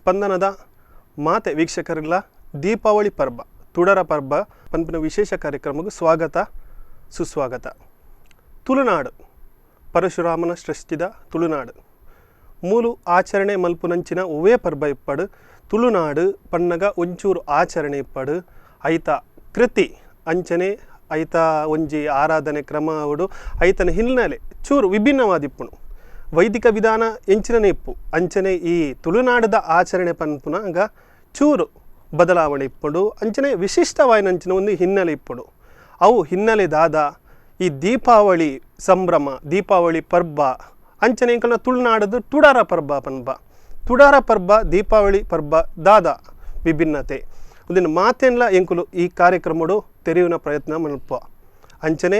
ಸ್ಪಂದನದ ಮಾತೆ ವೀಕ್ಷಕರಿಲ್ಲ ದೀಪಾವಳಿ ಪರ್ಬ ತುಡರ ಪರ್ಬ ಪನ್ಪಿನ ವಿಶೇಷ ಕಾರ್ಯಕ್ರಮಕ್ಕೆ ಸ್ವಾಗತ ಸುಸ್ವಾಗತ. ತುಳುನಾಡು ಪರಶುರಾಮನ ಸೃಷ್ಟಿದ ತುಳುನಾಡು ಮೂಲು ಆಚರಣೆ ಮಲ್ಪುನಂಚಿನ ಒವ್ವೇ ಪರ್ಬ ಇಪ್ಪಡು. ತುಳುನಾಡು ಪನ್ನಗ ಒಂಚೂರು ಆಚರಣೆ ಇಪ್ಪಡು, ಐತ ಕೃತಿ ಅಂಚನೆ ಐತ ಒಂಜಿ ಆರಾಧನೆ ಕ್ರಮ ಐತನ ಹಿನ್ನೆಲೆ ಚೂರು ವಿಭಿನ್ನವಾದಿಪ್ಪುನು. ವೈದಿಕ ವಿಧಾನ ಎಂಚಿನನೇ ಇಪ್ಪು, ಅಂಚನೆ ಈ ತುಳುನಾಡದ ಆಚರಣೆ ಪನ್ಪುನಾಗ ಚೂರು ಬದಲಾವಣೆ ಇಪ್ಪುಂಡು, ಅಂಚನೆ ವಿಶಿಷ್ಟವಾಯಿನಂಚಿನ ಒಂದು ಹಿನ್ನೆಲೆ ಇಪ್ಪುಂಡು. ಅವು ಹಿನ್ನೆಲೆ ದಾದ ಈ ದೀಪಾವಳಿ ಸಂಭ್ರಮ, ದೀಪಾವಳಿ ಪರ್ಬ ಅಂಚನೆ ಎಂಕಲ್ನ ತುಳುನಾಡದು ತುಡಾರ ಪರ್ಬ ಪನ್ಪ. ತುಡಾರ ಪರ್ಬ ದೀಪಾವಳಿ ಪರ್ಬ ದಾದ ವಿಭಿನ್ನತೆ ಒಂದಿನ ಮಾತೆನ್ಲ ಎಂಕುಲು ಈ ಕಾರ್ಯಕ್ರಮಡು ತೆರೆಯುವ ಪ್ರಯತ್ನ ಮಲ್ಪ. ಅಂಚನೆ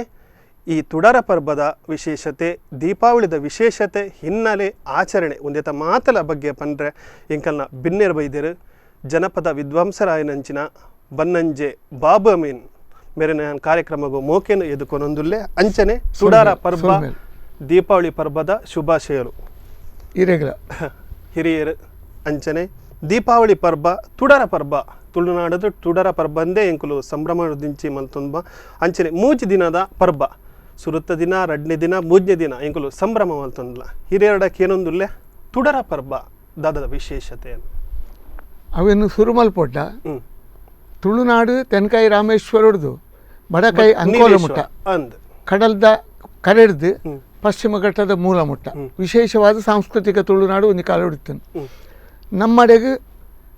ಈ ತುಡಾರ ಪರ್ಬದ ವಿಶೇಷತೆ, ದೀಪಾವಳಿದ ವಿಶೇಷತೆ, ಹಿನ್ನೆಲೆ, ಆಚರಣೆ ಒಂದೇತ ಮಾತಲ ಬಗ್ಗೆ ಪಂಡ್ರೆ ಎಂಕಲ್ನ ಬಿನ್ನೆರ್ ಬೈದರು ಜನಪದ ವಿದ್ವಾಂಸರಾಯನಂಚಿನ ಬನ್ನಂಜೆ ಬಾಬು ಅಮೀನ್ ಮೇರೆ ಕಾರ್ಯಕ್ರಮಗೂ ಮೋಕೆನು ಎದುಕೊನೊಂದುಲ್ಲೆ. ಅಂಚನೆ ತುಡಾರ ಪರ್ಬ ದೀಪಾವಳಿ ಪರ್ಬದ ಶುಭಾಶಯರು ಹಿರಿಯರು. ಅಂಚನೆ ದೀಪಾವಳಿ ಪರ್ಬ ತುಡರ ಪರ್ಬ ತುಳುನಾಡದು ತುಡರ ಪರ್ಬಂದೇ ಎಂಕುಲು ಸಂಭ್ರಮದಿಂಚಿ ಮಲ್ತೊಂಬ. ಅಂಚನೆ ಮೂಜಿ ದಿನದ ಪರ್ಬ, ಸುರುತ್ತ ದಿನ, ರಡ್ನೇ ದಿನ, ಮೂಜನೇ ದಿನ ಎಂಕುಲು ಸಂಭ್ರಮ ಮಲ್ತೊಂದಿಲ್ಲ. ಹಿರಿಯರಡಕ್ಕೆ ಏನೊಂದುಲ್ಲೆ ತುಡರ ಪರ್ಬ ದಾದದ ವಿಶೇಷತೆ ಅವೇನು ಸುರುಮಲ್ಪೊಟ್ಟ ತುಳುನಾಡು ತೆನ್ಕಾಯಿ ರಾಮೇಶ್ವರಡ್ದು ಬಡಕಾಯಿ ಅಂಕೋಲ ಮುಟ್ಟ ಅಂದ್ ಕಡಲ್ದ ಕರೆಡ್ದು ಪಶ್ಚಿಮ ಘಟ್ಟದ ಮೂಲ ಮುಟ್ಟ ವಿಶೇಷವಾದ ಸಾಂಸ್ಕೃತಿಕ ತುಳುನಾಡು ಒಂದು ಕಾಲ ಹಿಡಿತಾನೆ. ನಮ್ಮಡೆಗೆ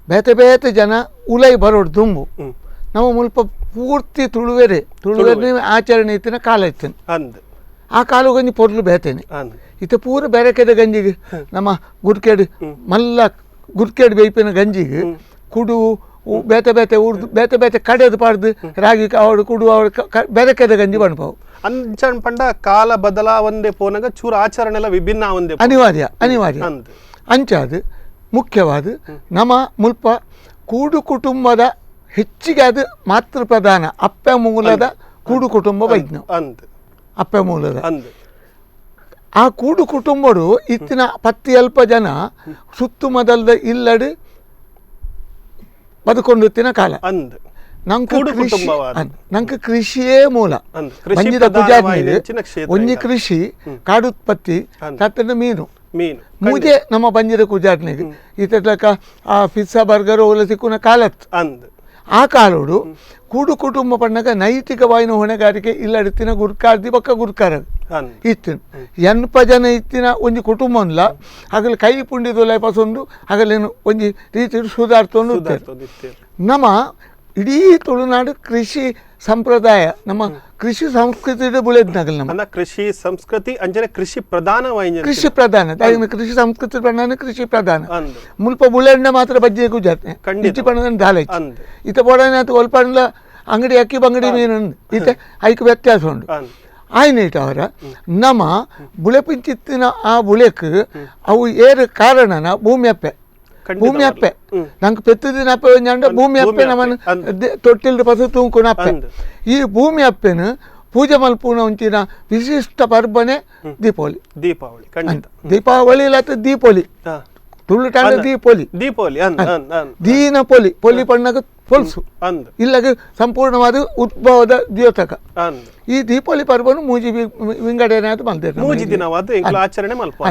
ಬೇತೆ ಬೇತೆ ಜನ ಉಲೈ ಬರೋಡು ದುಂಬು ನಮ್ಮ ಮುಲ್ಪ ಪೂರ್ತಿ ತುಳುವೆರೆ ತುಳುವೆರೆ ಆಚರಣೆ ಇತ್ತಿನ ಕಾಲ ಇತ್ತೇನೆ. ಆ ಕಾಲು ಗಂಜಿ ಪೊರ್ಲು ಬೇತೇನೆ ಇತ್ತ ಪೂರ ಬೇರೆಕೆದ ಗಂಜಿಗೆ ನಮ್ಮ ಗುರ್ಕೇಡು ಮಲ್ಲ ಗುರ್ಕೇಡು ಬೇಯ್ಪಿನ ಗಂಜಿಗೆ ಕುಡು ಬೇತೆ ಬೇತೆ ಉರ್ದು ಬೇತೆ ಬೇತೆ ಕಡೆದು ಪಾಡ್ದು ರಾಗಿ ಅವಳು ಕುಡು ಅವಳು ಬೇರೆಕೆದ ಗಂಜಿ ಬಣ್ಪಾವು. ಅಂಚನ್ ಪಂಡ ಕಾಲ ಬದಲಾವಂದೇ ಪೋನಾಗ ಚೂರು ಆಚರಣೆ ಎಲ್ಲ ವಿಭಿನ್ನ ಒಂದೇ ಅನಿವಾರ್ಯ ಅನಿವಾರ್ಯ. ಅಂಚಾದ ಮುಖ್ಯವಾದ ನಮ್ಮ ಮುಲ್ಪ ಕೂಡು ಕುಟುಂಬದ ಹೆಚ್ಚಿಗೆ ಅದು ಮಾತೃ ಪ್ರಧಾನ ಅಪ್ಪೆ ಮೂಲದ ಕೂಡು ಕುಟುಂಬ ವೈಜ್ಞ ಅಪ್ಪೆ ಮೂಲದ ಆ ಕೂಡು ಕುಟುಂಬಡು ಇತ್ತಿನ ಪತ್ತಿ ಅಲ್ಪ ಜನ ಸುತ್ತುಮದಲ್ದ ಇಲ್ಲಡು ಬದುಕೊಂಡಿತ್ತಿನ ಕಾಲ. ನಂಗೆ ಕೃಷಿಯೇ ಮೂಲ. ಬಂಜಿದ ಪೂಜಾರಿ ಒಂಜಿ ಕೃಷಿ, ಕಾಡುತ್ಪತ್ತಿ, ತತ್ತಿನ ಮೀನು ಮೀನು ಮೂಜೆ ನಮ್ಮ ಬಂಜಿದ ಕುಜಾಟ್ನಿಗೆ ಇತಲಕ ಆ ಪಿಜ್ಜಾ ಬರ್ಗರ್ ಓಲ ಸಿಕ್ಕುನ ಕಾಲತ್. ಆ ಕಾಲೋಡು ಕೂಡು ಕುಟುಂಬ ಪಣ್ಣಗ ನೈತಿಕವಾಯಿನ ಹೊಣೆಗಾರಿಕೆ ಇಲ್ಲಡಿತ್ತಿನ ಗುರ್ಕಾರ್ದಿ ಬಕ್ಕ ಗುರ್ಕಾರ ಇತ್ತಿನ ಎನ್ಪ ಜನ ಇತ್ತಿನ ಒಂಜಿ ಕುಟುಂಬನ್ಲ ಹಗಲು ಕೈ ಪುಂಡಿದೊಲ ಪಸೊಂದು ಹಗಲೇನು ಒಂಜಿ ರೀತಿ ಸುಧಾರ್ತೊಂದು. ನಮ್ಮ ಇಡೀ ತುಳುನಾಡು ಕೃಷಿ ಸಂಪ್ರದಾಯ, ನಮ್ಮ ಕೃಷಿ ಸಂಸ್ಕೃತಿ ಬುಳೆದ್ನಾಗಲ್ ನಮ್ಮ ಕೃಷಿ ಸಂಸ್ಕೃತಿ ಅಂಜನೆ ಕೃಷಿ ಪ್ರಧಾನ, ಕೃಷಿ ಪ್ರಧಾನ, ಕೃಷಿ ಸಂಸ್ಕೃತಿ ಪ್ರಧಾನ, ಕೃಷಿ ಪ್ರಧಾನ. ಮುಲ್ಪ ಬುಳೆಣ್ಣ ಮಾತ್ರ ಬಜ್ಜೆ ಗುಜಾತ್ನೆ ಇಚ್ಚಿ ಪಣ್ಣದ ದಾಲೆ ಇತ ಬೋಡನೆ ಆತು ಒಲ್ಪಣ್ಲ ಅಂಗಡಿ ಅಕ್ಕಿ ಬಂಗಡಿ ಮೀನು ಇತ ಐಕ್ ವ್ಯತ್ಯಾಸ ಉಂಟು. ಆಯ್ನೇಟ ಅವರ ನಮ್ಮ ಬುಳೆಪಿಂಚಿತ್ತಿನ ಆ ಬುಳೆಕ್ ಅವು ಏರು ಕಾರಣನ ಭೂಮಿ ಅಪ್ಪೆ, ಭೂಮಿ ಅಪ್ಪೆ ನಂಗೆ ಪೆತ್ತದಿನ ಅಪ್ಪೆ ಒಂಜಾಂಡ ಭೂಮಿ ಅಪ್ಪೆ ನಮ್ಮನ್ನು ತೊಟ್ಟಿಲ್ದ ಪಸ ತೂಂಕುನ ಅಪ್ಪೆ. ಈ ಭೂಮಿ ಅಪ್ಪೆನು ಪೂಜೆ ಮಲ್ಪುನ ಒಂಚಿನ ವಿಶಿಷ್ಟ ಪರ್ಬನೆ ದೀಪಾವಳಿ. ದೀಪಾವಳಿ ಖಂಡಿತ ದೀಪಾವಳಿ ಇಲ್ಲತ್ತ ದೀಪಾವಳಿ ತುಳು ಟಾಂಡ ದೀಪಾವಳಿ ದೀಪಾವಳಿ ದೀನ ಪೊಲಿ ಪೊಲಿ ಪಣ್ಣಗ ಪೊಲ್ಸು ಇಲ್ಲಾಗ ಸಂಪೂರ್ಣವಾದ ಉದ್ಭವದ ದ್ಯೋತಕ. ಈ ದೀಪಾವಳಿ ಪರ್ವನು ಮೂಜಿ ವಿಂಗಡಣೆ ಆದ ಮಲ್ದೇರು ಮೂಜಿ ದಿನವಾದ ಆಚರಣೆ ಮಲ್ಪ.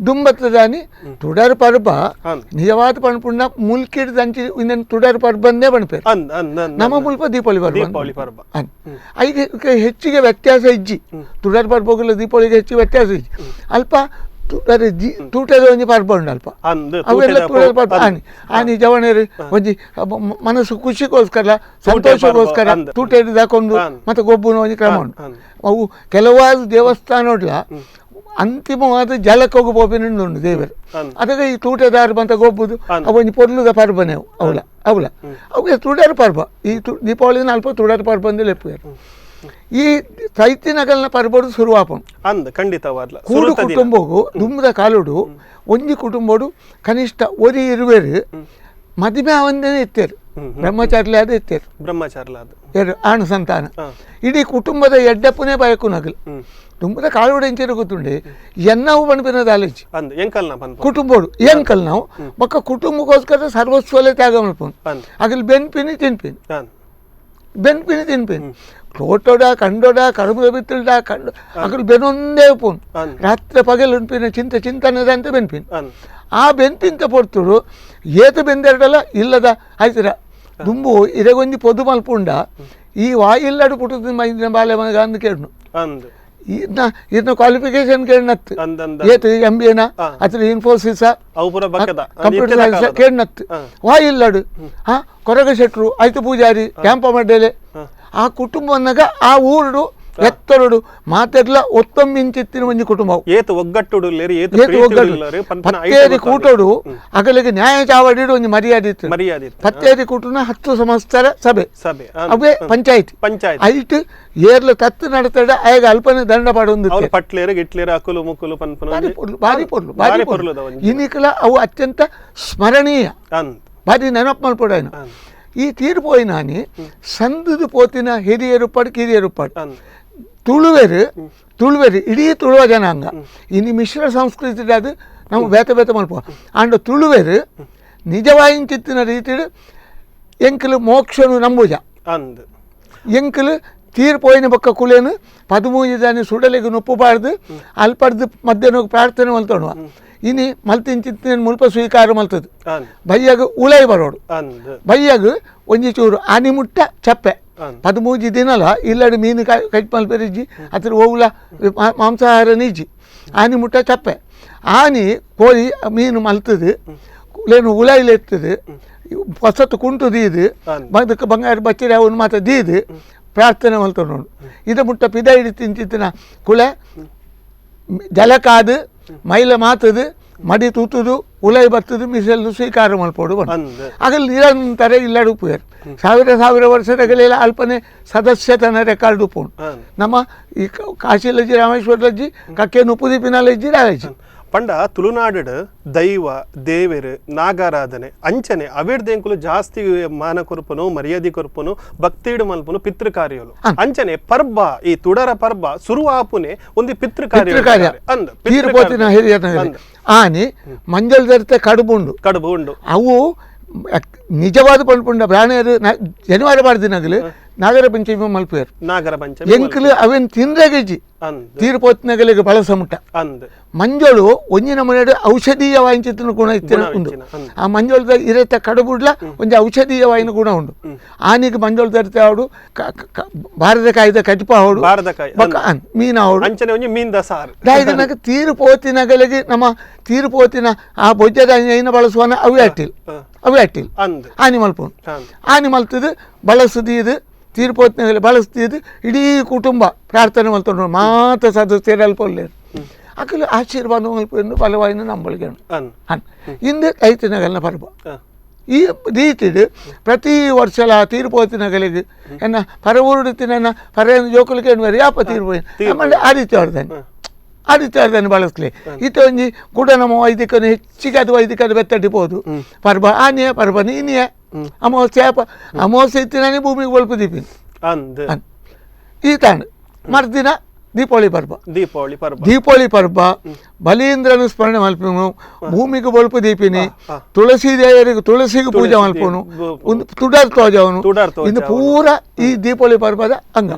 ದುಂಬತ್ತದಾನಿ ತುಡರ್ ಪರ್ಬ ನಿಜವಾದ ಪಣ್ಪುಣ್ಣ ಮುಲ್ಕಿಡ್ ದಂಚಿ ಇನ್ನೇನು ತುಡರ್ ಪರ್ಬಂದೇ ಪಣ್ಪೇರು ನಮ್ಮ ಮುಲ್ಪ ದೀಪಾವಳಿ ಪರ್ಬ. ದೀಪಾವಳಿ ಪರ್ಬ ಐಗೆ ಹೆಚ್ಚಿಗೆ ವ್ಯತ್ಯಾಸ ಇಜ್ಜಿ ತುಡರ್ ಪರ್ಬಗುಲ ದೀಪಾವಳಿಗೆ ಹೆಚ್ಚಿಗೆ ವ್ಯತ್ಯಾಸ ಇಜ್ಜಿ. ಅಲ್ಪ ತೂಟದ ಒಂಜಿ ಪರ್ಬ ಉಂಡು ಅಲ್ಪ ಅವೆಲ್ಲ ತೂಟದ ಪರ್ಬ ಆನಿ ಆನಿ ಜವಣರು ಒಂಜಿ ಮನಸ್ಸು ಖುಷಿಗೋಸ್ಕರ ಸಂತೋಷಗೋಸ್ಕರ ತೂಟೆ ಹಾಕೊಂಡು ಮತ್ತೆ ಗೊಬ್ಬುನ ಒಂಜಿ ಕ್ರಮ ಉಂಟು. ಅವು ಕೆಲವಾದ ದೇವಸ್ಥಾನಡ್ಲ ಅಂತಿಮವಾದ ಜಲಕ್ಕೋಗು ಪೋಪಿನ ಉಂಡು ದೇವರು ಅದಕ್ಕೆ ಈ ತೂಟೆದಾರು ಬಂತ ಗೊಬ್ಬುದು ಅವು ಒಂಜಿ ಪೊರ್ಲುದ ಪರ್ಬನೆ ಅವಳ ಅವಳ ಅವು ತುಡರ್ ಪರ್ಬ. ಈ ದೀಪಾವಳಿನ ಅಲ್ಪ ತುಡರ್ ಪರ್ಬ ಅಂದು ಲೆಪ್ಪುವೆರ್. ಈ ಸೈತಿನಗಲ್ನ ಪರ್ಬಡು ಶುರುವಾಪಂ ಅಂದ್ ಖಂಡಿತವಾದ್ಲ. ಕೂಡು ಕುಟುಂಬಗು ದುಂಬದ ಕಾಲುಡು ಒಂಜಿ ಕುಟುಂಬಡು ಕನಿಷ್ಠ ಒರಿ ಇರುವೆರು ಮದುವೆ ಅವಂದೇನೆ ಇತ್ತೇರು. ಬ್ರಹ್ಮಚಾರಿಲೆ ಅದು ಇತ್ತೇರು ಬ್ರಹ್ಮಚಾರಿಲ ಅದು ಎರಡು ಆಣು ಸಂತಾನ ಇಡೀ ಕುಟುಂಬದ ಎಡ್ಡಪ್ಪನೇ ಬಯಕುನಗಲು ತುಂಬದ ಕಾಳುಡೆ ಇಂಚಿನ ಗೊತ್ತುಂಡೆ ಎನ್ನವು ಪಣಪಿನದ ಆಲೋಚಿ ಕುಟುಂಬೋಡು ಎಂಕಲ್ ನಾವು ಬೊಕ್ಕ ಕುಟುಂಬಕ್ಕೋಸ್ಕರ ಸರ್ವಸ್ವಲೆ ತ್ಯಾಗ ಮಲ್ಪುನು ಅಗಲ್ ಬೆನ್ಪಿನಿ ತಿನ್ಪಿನಿ ಬೆನ್ಪಿನಿ ತಿನ್ಪಿನಿ ತೋಟೋಡ ಕಂಡೋಡ ಕರುಮದ ಬಿತ್ತಲ್ಡ ಕಂಡು ಅಗಲ್ ಬೆನೊಂದೇ ಉಪ್ಪುನು ರಾತ್ರಿ ಪಗಲ್ ಉನ್ಪಿನ ಚಿಂತೆ ಚಿಂತನದ ಅಂತ ಬೆನ್ಪಿನಿ ಆ ಬೆನ್ಪಿಂತ ಪೊರ್ತುಡು ಏತು ಬೆಂದೆರಡಲ್ಲ ಇಲ್ಲದ ಆಯ್ತಿರ ದುಂಬು ಇರಗೊಂಜಿ ಪೊದು ಮಲ್ಪುಂಡ ಈ ವಾಯಿಲ್ಲಡು ಪುಟ್ಟದ ಮೈದಿನ ಬಾಲೆ ಮಗ ಅಂದ್ ಕೇಳ್ನು ಇನ್ನ ಇನ್ನ ಕ್ವಾಲಿಫಿಕೇಶನ್ ಕೇಳ್ನತ್ತು ಏತು ಎಂ ಬಿ ಎನ ಅಥವಾ ಇನ್ಫೋಸಿಸ ಕಂಪ್ಯೂಟರ್ ಸೈನ್ಸ್ ಕೇಳ್ನತ್ತು ವಾಯಿಲ್ಲಡು ಹಾ ಕೊರಗ ಶೆಟ್ರು ಆಯ್ತು ಪೂಜಾರಿ ಕ್ಯಾಂಪ ಮಡ್ಡೇಲೆ ಆ ಕುಟುಂಬನಾಗ ಆ ಊರುಡು ಎತ್ತರಡು ಮಾತೆರ್ಲ ಒತ್ತೊಮ್ಮಿಂಚಿತ್ತಿನ ಒಂಜಿ ಕುಟುಂಬ ಏತು ಒಗ್ಗಟ್ಟುಡು ಏತು ಒಗ್ಗಟ್ಟು ಪತ್ತೇರಿ ಕೂಟೋಡು ಅಗಲಿಗೆ ನ್ಯಾಯ ಚಾವಡಿಡು ಒಂಜಿ ಮರ್ಯಾದೆ ಇತ್ತು ಮರ್ಯಾದೆ ಪತ್ತೇರಿ ಕೂಟನ 10 ಸಂಸ್ಥರ ಸಭೆ ಸಭೆ ಅವೇ ಪಂಚಾಯತ್ ಪಂಚಾಯತ್ ಐಟ್ ಏರ್ಲ ತತ್ತು ನಡತಡ ಆಗ ಅಲ್ಪನೆ ದಂಡ ಪಾಡೊಂದು ಪಟ್ಲೇರು ಗಿಟ್ಲೇರು ಅಕುಲು ಮುಕುಲು ಪನ್ಪುನ ಬಾರಿ ಪೊರ್ಲು ಬಾರಿ ಪೊರ್ಲು ಬಾರಿ ಪೊರ್ಲು ಇನಿಕಲ ಅವು ಅತ್ಯಂತ ಸ್ಮರಣೀಯ ಬಾರಿ ನೆನಪು ಮಲ್ಪೊಡಾಯ್ನ ಈ ತೀರ್ಪೋಯಿನಾನಿ ಸಂದುದು ಪೋತಿನ ಹಿರಿಯರುಪಾಡು ಕಿರಿಯರುಪಾಡು ತುಳುವೆರು ತುಳುವೆರು ಇಡೀ ತುಳುವ ಜನಾಂಗ ಇನ್ನು ಮಿಶ್ರ ಸಂಸ್ಕೃತಿ ಅದು ನಾವು ಬೇತೆ ಬೇತೆ ಮಲ್ಪ ಆಂಡ ತುಳುವೆರು ನಿಜವಾಯಿಂಚಿತ್ತಿನ ರೀತಿಡು ಎಂಕಲು ಮೋಕ್ಷನು ನಂಬುಜ ಎಂಕಲು ತೀರ್ಪೋಯಿನ ಬೊಕ್ಕ ಕುಲೇನು 13 ದಾನಿ ಸುಡಲಿಗೆ ನೊಪ್ಪುಬಾರ್ದು ಅಲ್ಪಡ್ದು ಮಧ್ಯಾಹ್ನ ಪ್ರಾರ್ಥನೆ ಮಲ್ತೋಣುವ ಇನಿ ಮಲ್ತಿಂಚಿತ್ತಿನ ಮುಲ್ಪ ಸ್ವೀಕಾರ ಮಲ್ತದು ಬಯ್ಯಾಗ ಉಲೈ ಬರೋಡು ಬಯ್ಯಾಗ ಒಂಜಿ ಚೂರು ಆನಿ ಮುಟ್ಟ ಚಪ್ಪೆ 13 ದಿನಲ ಇಲ್ಲಡೆ ಮೀನು ಕಟ್ ಮಲ್ಪೆರಿಜ್ಜಿ ಅದ್ರ ಓವುಲ ಮಾಂಸಾಹಾರ ನಿಜ್ಜಿ ಆನಿ ಮುಟ್ಟ ಚಪ್ಪೆ ಆನಿ ಕೋಳಿ ಮೀನು ಮಲ್ತದು ಲೇನು ಉಲಾಯಿಲೆ ಎತ್ತದು ಹೊಸತು ಕುಂಟು ದೀದು ಅದಕ್ಕೆ ಬಂಗಾರ ಬಚ್ಚಿರಿ ಅವನು ಮಾತ್ರ ದೀದು ಪ್ರಾರ್ಥನೆ ಮಲ್ತೋಡು ಇದು ಮುಟ್ಟ ಪಿದ ಹಿಡಿ ತಿಂಚಿತ್ತಿನ ಕುಳೆ ಜಲಕಾದು ಮೈಲ ಮಾತದು ಮಡಿ ತೂತುದು ಉಲೈ ಬರ್ತದು ಮಿಸಲು ಸ್ವೀಕಾರ ಮಲ್ಪೋಡು ಬಂದು ಆಗಲಿ ನಿರಂತರ ಇಲ್ಲಡು ಉಪ್ಪುವೇರು ಸಾವಿರ ಸಾವಿರ ವರ್ಷದ ಗಲೆಲ್ಲ ಅಲ್ಪನೆ ಸದಸ್ಯತನ ರೆಕಾರ್ಡ್ ಉಪ್ಪುಂಡು ನಮ್ಮ ಈ ಕಾಶಿಲಜ್ಜಿ ರಾಮೇಶ್ವರಲಜ್ಜಿ ಕಕ್ಕೆ ನುಪ್ಪುದೀಪಿನಲಜ್ಜಿ ರಾಜಿ ಪಂಡ ತುಳುನಾಡು ದೈವ ದೇವೆರು ನಾಗಾರಾಧನೆ ಅಂಚನೆ ಅವಿಡ್ದೆಂಕುಲು ಜಾಸ್ತಿ ಮಾನ ಕೊರ್ಪನು ಮರ್ಯಾದೆ ಕೊರ್ಪನು ಭಕ್ತಿಡು ಮಲ್ಪನು ಪಿತೃ ಕಾರ್ಯಲು ಅಂಚನೆ ಪರ್ಬ ಈ ತುಡರ ಪರ್ಬ ಸುರು ಆಪುನೆ ಒಂದು ಪಿತೃ ಕಾರ್ಯ ಅಂದ ತೀರ್ಪೋತಿನ ಹಿರಿಯರ ಆನಿ ಮಂಜಲ್ ದರ್ತೆ ಕಡುಬುಂಡು ಕಡುಬು ಉಂಡು ಅವು ನಿಜವಾದ ಪಂಡ್ಪುಂಡ ಬ್ರಾಹ್ಮಣರು ಜನಿವಾರ ಮಾಡ್ದಿನಾಗಲು ನಾಗರ ಪಂಚಮಿ ಮಲ್ಪುವೇರು ನಾಗರ ಪಂಚಮಿ ಎಂಕಲು ಅವೇನು ತಿಂದ್ರೆಗಿಜ್ಜಿ ತೀರ್ಪೋತಿನಗಲಿಗೆ ಬಳಸ ಮುಟ್ಟ ಮಂಜೋಳು ಒಂಜಿ ನಮೂನೆ ಔಷಧೀಯ ವಾಯಿನ ಗುಣ ಇತ್ತಿನ ಉಂಡು ಆ ಮಂಜೋಳದ ಇರತ್ತ ಕಡುಬುಡ್ಲ ಒಂಜಿ ಔಷಧೀಯ ವಾಯಿನ ಗುಣ ಉಂಡು ಆನಿಗೆ ಮಂಜೋಳ ತರ್ತೆ ಅವಡು ಭಾರತ ಕಾಯ್ದ ಕಟಿಪ ಅವಡು ಮೀನು ಅವಡು ದಾಯಿನಗ ತೀರ್ಪೋತಿನಗಲಿಗೆ ನಮ್ಮ ತೀರ್ಪೋತಿನ ಆ ಬೊಜ್ಜದ ಐನ ಬಳಸುವನ ಅವೇ ಅಟ್ಟಿಲ್ ಅವೇ ಅಟ್ಟಿಲ್ ಆನಿ ಮಲ್ಪುನು ಆನಿ ಮಲ್ತದು ಬಳಸುದೀದು ತೀರ್ಪೋತಿನಗಲಿ ಬಳಸ್ತಿದ್ದು ಇಡೀ ಕುಟುಂಬ ಪ್ರಾರ್ಥನೆ ಮಲ್ತೊಂಡು ಮಾತ ಸದಸ್ಯರು ಅಲ್ಪೊಲ್ಲೇರು ಅಕಲು ಆಶೀರ್ವಾದ ಮಲ್ಪೆಂದು ಬಲವಾಯಿನ ನಂಬಳಿಗೆ ಅನ್ ಇಂದು ಐತಿನಗಲ್ನ ಪರ್ಬ ಈ ರೀತಿಡು ಪ್ರತಿ ವರ್ಷಲ ತೀರ್ಪೋತಿನಗಲಿಗೆ ಎನ್ನ ಪರ ಊರುಡುತ್ತಿನ ಪರ ಜೋಕುಲಿಗೆ ಯಾಪ ತೀರ್ಪೋಯಿನ ಆಮೇಲೆ ಆದಿತ್ಯವಾರದಾನೆ ಆದಿತ್ಯವಾರದಾನೆ ಬಳಸಲಿ ಈತ ಒಂಜಿ ಕೂಡ ನಮ್ಮ ವೈದಿಕನು ಹೆಚ್ಚಿಗೆ ಅದು ವೈದಿಕದ ಬೆತ್ತಡಿಬೋದು ಪರ್ಬ ಆನಿಯ ಪರ್ಬ ನೀನಿಯ ಅಮಾವಾಸ್ಯೆ ಅಮಾವಾಸ್ಯೆ ಇತ್ತಿನಾನೇ ಭೂಮಿಗೆ ಒಲ್ಪ ದೀಪಿನ ಈ ತಾಂಡ್ ಮರುದಿನ ದೀಪಾವಳಿ ಪರ್ಬ ದೀಪಾವಳಿ ಪರ್ಬ ದೀಪಾವಳಿ ಪರ್ಬ ಬಲೀಂದ್ರನು ಸ್ಮರಣೆ ಮಲ್ಪನು ಭೂಮಿಗೆ ಬೊಲ್ಪ ದೀಪಿನಿ ತುಳಸಿ ದೇವರಿಗೆ ತುಳಸಿಗೆ ಪೂಜೆ ಮಲ್ಪನು ಒಂದು ತುಡರ್ ತೋಜವನು ಇನ್ನು ಪೂರ ಈ ದೀಪಾವಳಿ ಪರ್ಬದ ಅಂಗ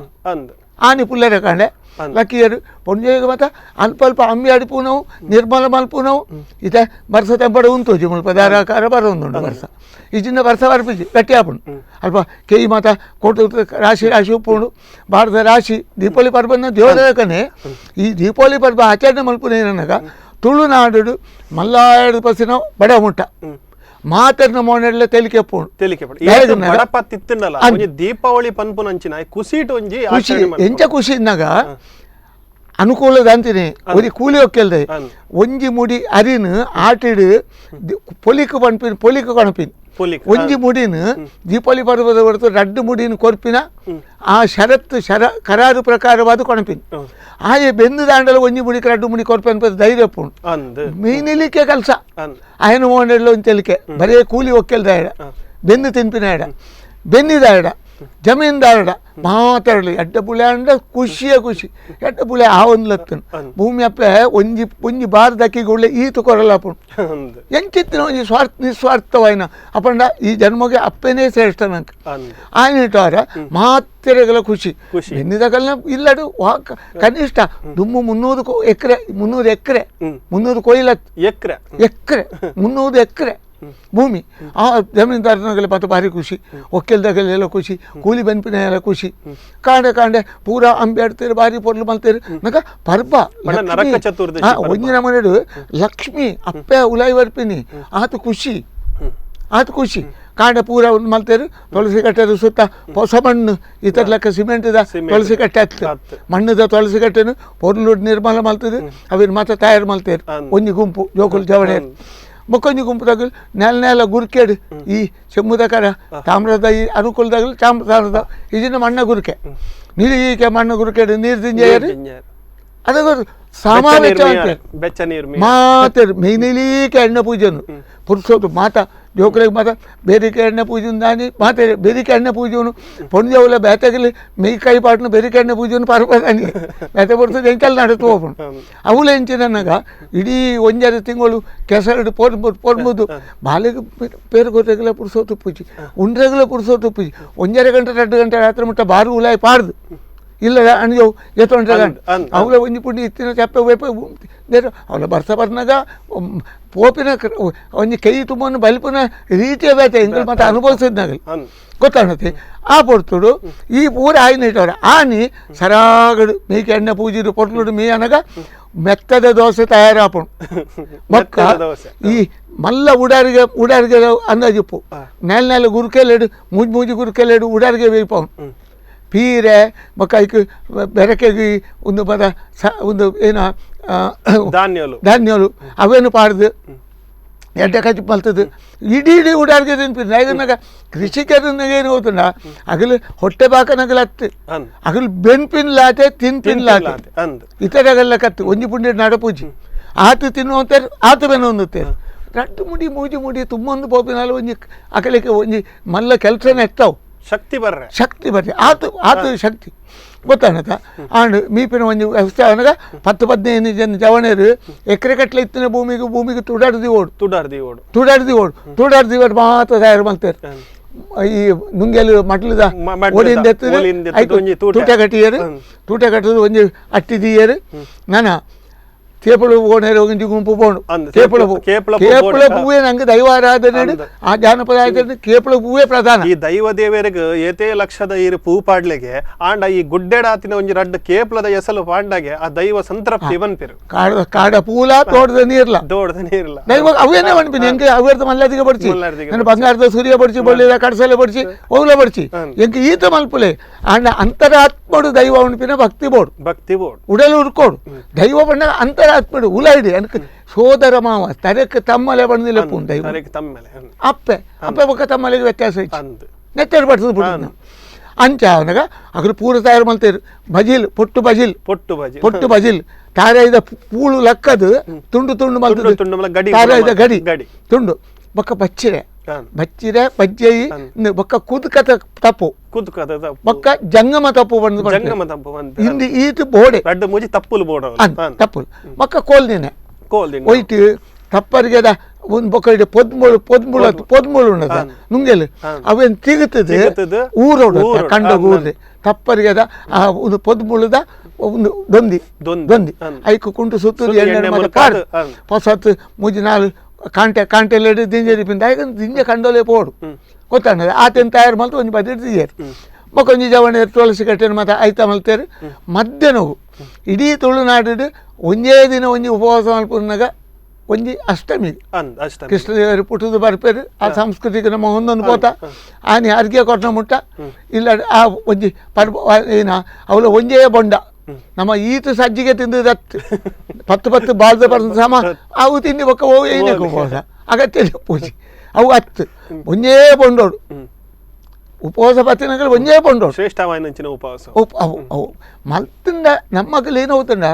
ಆನಿ ಪುಲ್ಲರ ಕಾಂಡೆ ಲಕ್ಕಿಯರು ಪೊಂಜೆಗೆ ಮಾತ್ರ ಅಲ್ಪ ಅಲ್ಪ ಅಂಬಿ ಅಡಿಪುನವು ನಿರ್ಮಲ ಮಲ್ಪುನವು ಇತ್ತೆ ಬರ್ಸ ತೆಂಪಡೆ ಉಂತೋಜಿ ಮುಲ್ಪ ಧಾರಾಕಾರ ಬರೋಂದುಂಡು ಬರ್ಸ ಇಜಿನ ಬರ್ಸ ಬರ್ಪಿಜಿ ಗಟ್ಟಿ ಆಪುಂಡು ಅಲ್ಪ ಕೇಯಿ ಮಾತ ಕೋಟು ರಾಶಿ ರಾಶಿ ಉಪ್ಪುಂಡು ಭಾರತ ರಾಶಿ ದೀಪಾವಳಿ ಪರ್ಬನ ದೇವದಕನೆ ಈ ದೀಪಾವಳಿ ಪರ್ಬ ಆಚರಣೆ ಮಲ್ಪುನ ಏನನ್ನಾಗ ತುಳುನಾಡು ಮಲ್ಲಾಡು ಪಸಿನ ಬಡ ಮುಟ್ಟ ಮಾತರ್ನ ಮೋನೆಲ್ಲ ತೆಲಿಕೆ ಪೋಣು ತೆಲಿಕೆ ದೀಪಾವಳಿ ಪನ್ಪುನಂಚಿನ ಖುಷಿ ಒಂಜಿ ಖುಷಿ ಎಂಚ ಖುಷಿ ಇನ್ನಾಗ ಅನುಕೂಲದ ಅಂತೀನಿ ಒಂಜಿ ಕೂಲಿ ಒಕ್ಕೆಲ್ದೆ ಒಂಜಿ ಮುಡಿ ಅರಿನ್ ಆಟಿಡು ಪೊಲಿಕ್ ಪನ್ಪಿನ ಪೊಲಿಕ್ ಕೊಣಪಿನ ಒಂಜಿ ಮುಡಿನ ದೀಪಾವಳಿ ಪರ್ವದ ಹೊರತು ರಡ್ಡು ಮುಡಿನ ಕೊರ್ಪಿನ ಆ ಷರತ್ತು ಕರಾರು ಪ್ರಕಾರವಾದ ಕೊಣಪಿನ ಆಯೆ ಬೆಂದು ದಾಂಡಲ ಒಂಜಿ ಮುಡಿಗೆ ರಡ್ಡು ಮುಡಿ ಕೊರ್ಪಿನ ಧೈರ್ಯ ಪೋಣು ಮೀನಿಲಿಕ್ಕೆ ಕೆಲಸ ಆಯನ ಮೋನೆಡ್ಲ ಒಂದು ತೆಲಿಕೆ ಬರೇ ಕೂಲಿ ಒಕ್ಕೆಲ್ದ ಬೆನ್ನು ತಿನ್ಪಿನ ಎಡ ಬೆನ್ನಿದ ಎಡ ಜಮೀನ್ದಾರಡ ಮಾತಾಡಲಿ ಎಡ್ಡ ಪುಳೆ ಅಂಡ ಖುಷಿಯ ಖುಷಿ ಎಡ್ಡ ಪುಳೆ ಆ ಒಂದು ಲತ್ತನು ಭೂಮಿ ಅಪ್ಪೆ ಒಂಜಿ ಒಂಜಿ ಬಾರ್ ದಕ್ಕಿಗುಳ್ಳೆ ಈತು ಕೊರಲಾಪುಣು ಎಂಚಿತ್ತಿನ ಒಂಜಿ ಸ್ವಾರ್ಥ ನಿಸ್ವಾರ್ಥವಾಯಿನ ಅಪ್ಪಂಡ ಈ ಜನ್ಮಗೆ ಅಪ್ಪನೇ ಶ್ರೇಷ್ಠ ನಂಗೆ ಆಯ್ನಿಟ್ಟವರ ಮಾತೆರೆಗಳ ಖುಷಿ ಬೆನ್ನಿದಗಲ್ನ ಇಲ್ಲಡು ಕನಿಷ್ಠ ದುಮ್ಮು 300 ಎಕರೆ 300 ಎಕರೆ 300 ಕೊಯ್ಲತ್ತು ಎಕರೆ ಎಕರೆ 300 ಎಕರೆ ಭೂಮಿ ಆ ಜಮೀನ್ದಾರನಾಗಲಿ ಮತ್ತು ಭಾರಿ ಖುಷಿ ಒಕ್ಕಲ್ದಾಗಲೆಲ್ಲ ಖುಷಿ ಕೂಲಿ ಬೆನ್ಪಿನ ಎಲ್ಲ ಖುಷಿ ಕಾಂಡೆ ಕಾಂಡೆ ಪೂರಾ ಅಂಬೆ ಆಡ್ತೀರಿ ಭಾರಿ ಪೊರ್ಲು ಮಲ್ತೀರಿ ನಗ ಪರ್ಬ ಒಂಜಿನ ಮನೆಡು ಲಕ್ಷ್ಮಿ ಅಪ್ಪೆ ಉಲಾಯಿ ಬರ್ಪಿನಿ ಆತ ಖುಷಿ ಆತ ಖುಷಿ ಕಾಂಡೆ ಪೂರ ಒಂದು ಮಲ್ತೇರು ತುಳಸಿ ಕಟ್ಟೆದು ಸುತ್ತ ಹೊಸ ಮಣ್ಣು ಇತರ ಲೆಕ್ಕ ಸಿಮೆಂಟ್ದ ತುಳಸಿ ಕಟ್ಟೆ ಹತ್ತು ಮಣ್ಣದ ತುಳಸಿ ಕಟ್ಟೆನು ಪೊರ್ಲು ನಿರ್ಮಾಣ ಮಲ್ತದೆ ಅವಿನ ಮಾತ್ರ ತಯಾರು ಮಲ್ತೇರು ಒಂಜಿ ಗುಂಪು ಜೋಕುಲು ಜವಣೇರು ಬೊಕ್ಕೊಂಜಿ ಗುಂಪು ತಗಲು ನೆಲ ನೆಲ ಗುರ್ಕೆಡು ಈ ಚೆಮ್ಮುದಕರ ತಾಮ್ರದ ಈ ಅನುಕೂಲದಾಗಲು ತಾಮ್ರದ ಇದನ್ನ ಮಣ್ಣ ಗುರುಕೆ ನೀರಿಗೆ ಮಣ್ಣ ಗುರುಕೆಡು ನೀರು ದಿಂಜೇರು ಅದಕ್ಕೆ ಸಾಮಾನ್ಯ ಮಾತೇರು ಮೇಯ್ನಿಲೀಕೆ ಎಣ್ಣೆ ಪೂಜೆನು ಪುರುಷೋದು ಮಾತ ಜೋಕುಲೆಗ್ ಮಾತ ಬೇರಿಕೆ ಎಣ್ಣೆ ಪೂಜೆನು ದಾನಿ ಮಾತೆ ಬೇರಿಕೆ ಎಣ್ಣೆ ಪೂಜೆನು ಪೊಂಜವುಲ ಬೇತೆಗಲಿ ಮೇಯ್ ಕೈ ಪಾಟ್ನು ಬೇರಿಕೆ ಎಣ್ಣೆ ಪೂಜೆನು ಪರ್ಪದಾನಿ ಬೇತೆ ಪುರ್ಸೋದು ಎಂಚಲ್ ನಡತು ಹೋಪುಂಡು ಅವುಲ ಎಂಚಿನನ್ನಾಗ ಇಡೀ ಒಂಜಾರು ತಿಂಗಳು ಕೆಸರಡು ಪೊರ್ಬು ಪೊರ್ಬುದು ಬಾಲೆಗೆ ಪೇರು ಗೊತ್ತಗಲ ಪುರ್ಸೋತು ಪೂಜೆ ಉಂಡ್ರೆಗಲ ಪುರ್ಸೋತು ಪೂಜೆ 1.5 ಗಂಟೆ 2 ಗಂಟೆ ರಾತ್ರಿ ಮುಟ್ಟ ಬಾರು ಉಲಾಯಿ ಪಾಡ್ದು ಇಲ್ಲ ಅಣ್ಜವು ಎತ್ತೊಂಡ್ರೆ ಅವಳ ಒಂಜಿ ಪುಂಡಿ ಇತ್ತಿನ ಚಪ್ಪೆ ವೇಪ ಅವಳ ಬರ್ಸ ಬರ್ನಾಗ ಪೋಪಿನ ಒಂಜಿ ಕೈ ತುಂಬನ್ನು ಬಲಿಪುನ ರೀತಿಯ ಬೇತೆ ಎಂಕಲ್ ಮತ್ತೆ ಅನುಭವಿಸಿದ್ನಾಗಲಿ ಗೊತ್ತಾಣತಿ ಆ ಪೊರ್ತುಡು ಈ ಪೂರ ಆಯ್ನ ಇಟ್ಟವ್ರೆ ಆನಿ ಸರಾಗಡು ಮೇಕೆ ಎಣ್ಣೆ ಪೂಜಿರು ಪೊರ್ಲುಡು ಮೀ ಅನಗ ಮೆತ್ತದ ದೋಸೆ ತಯಾರಾಪುಣು ಬೊಕ್ಕ ಈ ಮಲ್ಲ ಉಡಾರಿಗೆ ಉಡಾರಿಗೆ ಅಂದಾಜಿಪ್ಪು ನೆಲ ನೆಲ ಗುರುಕೆಲೆಡು ಮೂಜಿ ಮೂಜಿ ಗುರುಕೆಲೆಡು ಉಡಾರಿಗೆ ಬೇಯ್ಪವನು ಪೀರೆ ಬೊಕ್ಕ ಐಕ್ ಬೆರಕೆಗೆ ಒಂದು ಪದ ಸ ಒಂದು ಏನ ಧಾನ್ಯಲು ಧಾನ್ಯಲು ಅವೇನು ಪಾಡ್ದು ಎಡ್ಡೆ ಕಚ್ಚಿ ಮಲ್ತದ್ದು ಇಡೀ ಇಡೀ ಉಡಾರಿಗೆ ತಿನ್ಪಿನ ನಾಗ ಕೃಷಿಕರನ್ನಾಗ ಏನು ಹೋತುಂಡ ಅಗಲು ಹೊಟ್ಟೆ ಬಾಕನಗಲ ಅತ್ತು ಅಗಲು ಬೆನ್ಪಿನ್ಲಾತೆ ತಿನ್ಪಿನ್ಲಾತೆ ಇತರಗಲ್ಲ ಕತ್ತು ಒಂಜಿ ಪುಂಡಿ ನಡಪೂಜಿ ಆತು ತಿನ್ನುವಂತಾರೆ ಆತು ಬೆನ್ನೊಂದುತ್ತೇರು ರಡ್ಡು ಮುಡಿ ಮೂಜಿ ಮುಡಿ ತುಂಬೊಂದು ಪೋಪಿನಾಲ ಒಂಜಿ ಅಕಲಿಕ್ಕೆ ಒಂಜಿ ಮಲ್ಲ ಕೆಲಸನೇ ಎತ್ತಾವು ಶಕ್ತಿ ಬರ್ರೆ ಶಕ್ತಿ ಬರ್ರೆ ಆತು ಆತು ಶಕ್ತಿ ಗೊತ್ತಾನತ ಆಂಡ್ ಮೀಪಿನ ಒಂಜಿ ವ್ಯವಸ್ಥೆ ಆನಗ 10 15 ಜನ ಜವಣರು ಎಕರೆ ಕಟ್ಲೆ ಇತ್ತಿನ ಭೂಮಿಗೆ ಭೂಮಿಗೆ ತುಡಾಡ್ದಿ ಓಡು ತುಡಾಡ್ದಿ ಓಡು ತುಡಾಡ್ದಿ ಓಡು ತುಡಾಡ್ದಿ ಓಡು ಮಾತ್ರ ತಯಾರು ಮಾಡ್ತಾರೆ ಈ ನುಂಗೆಲು ಮಟ್ಲದ ಓಡಿಂದ ಎತ್ತದು ತೂಟ ಕಟ್ಟಿಯರು ತೂಟ ಕಟ್ಟೋದು ಒಂಜಿ ಅಟ್ಟಿದೀಯರು ನಾನ ಕೇಪಳ ಓಣೇರು ಒಂಜಿ ಗುಂಪು ಬೋಣು ಕೇಪಳ ಹೂ ಕೇಪಳ ಹೂವೇ ನಂಗೆ ದೈವಾರಾಧನೆ ಆ ಜಾನಪದ ಆಚರಣೆ ಕೇಪಳ ಹೂವೇ ಪ್ರಧಾನ. ಈ ದೈವ ದೇವರಿಗೆ ಏತೇ ಲಕ್ಷದ ಈ ಪೂ ಪಾಡ್ಲೆಗೆ ಆಂಡ ಈ ಗುಡ್ಡೆಡಾತಿನ ಒಂಜಿ ರಡ್ಡು ಕೇಪಳದ ಎಸಲು ಪಾಂಡಾಗೆ ಆ ದೈವ ಸಂತೃಪ್ತಿ ಬನ್ಪಿರು. ಕಾಡ ಕಾಡ ಪೂಲ ತೋಟದ ನೀರ್ಲ ತೋಟದ ನೀರ್ಲ ದೈವ ಅವೇನೇ ಬನ್ಪಿನಿ ಎಂಕೆ ಅವೇರ್ದ ಮಲ್ಲಾದಿಗೆ ಬಡ್ಚಿ ನಾನು ಬಂಗಾರದ ಸೂರ್ಯ ಬಡ್ಚಿ ಬಳ್ಳಿದ ಕಡಸಲೆ ಬಡ್ಚಿ ಓಗ್ಲ ಬಡ್ಚಿ ಎಂಕೆ ಈತ ಮಲ್ಪುಲೆ ಆಂಡ ಅಂತರಾತ್ಮಡು ದೈವ ಉಣ್ಪಿನ ಭಕ್ತಿ ಬೋಡು ಭಕ್ತಿ ಬೋಡು ಉಡಲು ಉರ್ಕೋಡು ದೈವ ಬಣ್ಣ ಅಂತರಾತ್ಮಡು ಉಲೈಡಿ ಅನ್ಕ ಸೋದರ ಮಾವ ತರಕ್ಕೆ ತಮ್ಮಲೆ ಬಂದಿಲ್ಲ ಪೂನ್ ದೈವ ಅಪ್ಪೆ ಅಪ್ಪೆ ಬೊಕ್ಕ ತಮ್ಮಲೆಗೆ ವ್ಯತ್ಯಾಸ ಇತ್ತು ನೆತ್ತೆರು ಬಡ್ಸದು ಬಿಡು ಅಂಚ ಅವನಾಗ ಅಗ್ರ ಪೂರ ತಯಾರು ಮಲ್ತೇರು ಬಜಿಲ್ ಪೊಟ್ಟು ಬಜಿಲ್ ಪೊಟ್ಟು ಬಜಿಲ್ ಪೊಟ್ಟು ಬಜಿಲ್ ತಾರಾಯಿದ ಪೂಳು ಲಕ್ಕದು ತುಂಡು ತುಂಡು ಮಲ್ತದು ತಾರಾಯಿದ ಗಡಿ ಗಡಿ ತುಂಡು ಬೊಕ್ಕ ಬಚ್ಚಿರೆ ಬಚ್ಚಿರೆ ಬಜ್ಜೆಯಿ ಬೊಕ್ಕ ಕುದ್ಕತ ತಪ್ಪು ಬೊಕ್ಕ ಜಂಗಮ ತಪ್ಪು ಬಂದು ಜಂಗಮ ತಪ್ಪು ಇಂದು ಈತು ಬೋಡೆ ರಡ್ಡು ಮೂಜಿ ತಪ್ಪುಲು ಬೋಡ ತಪ್ಪುಲು ಬೊಕ್ಕ ಕೋಲ್ದಿನ ಒಯ್ತು ತಪ್ಪರಿಗೆದ ಒಂದು ಬೊಕ್ಕ ಇಡೆ ಪೊದ್ಮುಳು ಪೊದ್ಮುಳು ಪೊದ್ಮುಳು ಉಣ್ಣದ ನುಂಗೆಲು ಅವೇನು ತಿಗುತ್ತದೆ ಊರೋಡು ಕಂಡ ಊರ್ದೆ ತಪ್ಪರಿಗೆದ ಆ ಒಂದು ಪೊದ್ಮುಳುದ ಒಂದು ದೊಂದಿ ದೊಂದಿ ಐಕು ಕುಂಟು ಸುತ್ತದ ಎಣ್ಣೆ ಕಾಡು ಹೊಸತ್ತು ಮೂಜಿ ನಾಲು ಕಾಂಟೆ ಕಾಂಟೆಲೆಡು ದಿಂಜೆ ಪಿಂದ ಐಕ ದಿಂಜೆ ಕಂಡೋಲೆ ಪೋಡು ಗೊತ್ತಾಗ್ತದೆ ಆತೇನು ತಯಾರು ಮಲ್ತು ಒಂಜಿ ಬದಿರ್ ದಿಯರು ಬೊಕೊಂಜಿ ಜವಣೆ ತುಳಸಿ ಕಟ್ಟೆನು ಮತ್ತು ಐತ ಮಲ್ತೇರು ಮಧ್ಯ ನೋವು ಇಡೀ ತುಳುನಾಡು ಒಂಜೇ ದಿನ ಒಂಜಿ ಉಪವಾಸ ಮಲ್ಪುನಾಗ ಒಂಜಿ ಅಷ್ಟಮಿ ಕೃಷ್ಣದೇವರು ಪುಟ್ಟದು ಬರ್ಪೇರು ಆ ಸಾಂಸ್ಕೃತಿಕ ನಮ್ಮ ಹೊಂದೊಂದು ಪೋತ ಆನಿ ಅರ್ಗೆ ಕೊಟ್ಟನ ಮುಟ್ಟ ಇಲ್ಲ ಆ ಒಂಜಿ ಪರ್ಬ ಏನ ಅವಳ ಒಂಜೇ ಬೊಂಡ ನಮ್ಮ ಈತ ಸಜ್ಜಿಗೆ ತಿಂದದತ್ತು ಪತ್ತು ಪತ್ತು ಬಾಳ್ದ ಬರ್ದ ಸಮ ಅವು ತಿಂದು ಬೊಕ್ಕ ಓ ಏನೇ ಉಪವಾಸ ಅಗತ್ಯ ಪೂಜೆ ಅವು ಹತ್ತು ಒಂಜೇ ಬೊಂಡೋಡು ಉಪವಾಸ ಪತ್ತಿನಗಳು ಒಂಜೇ ಪಂಡೋಡು ಶ್ರೇಷ್ಠವಾಯಿನಂಚಿನ ಉಪವಾಸ ಅವು ಅವು ಮಲ್ತಿಂದ ನಮ್ಮಕಲ್ ಏನು ಹೋಗ್ತಂಡ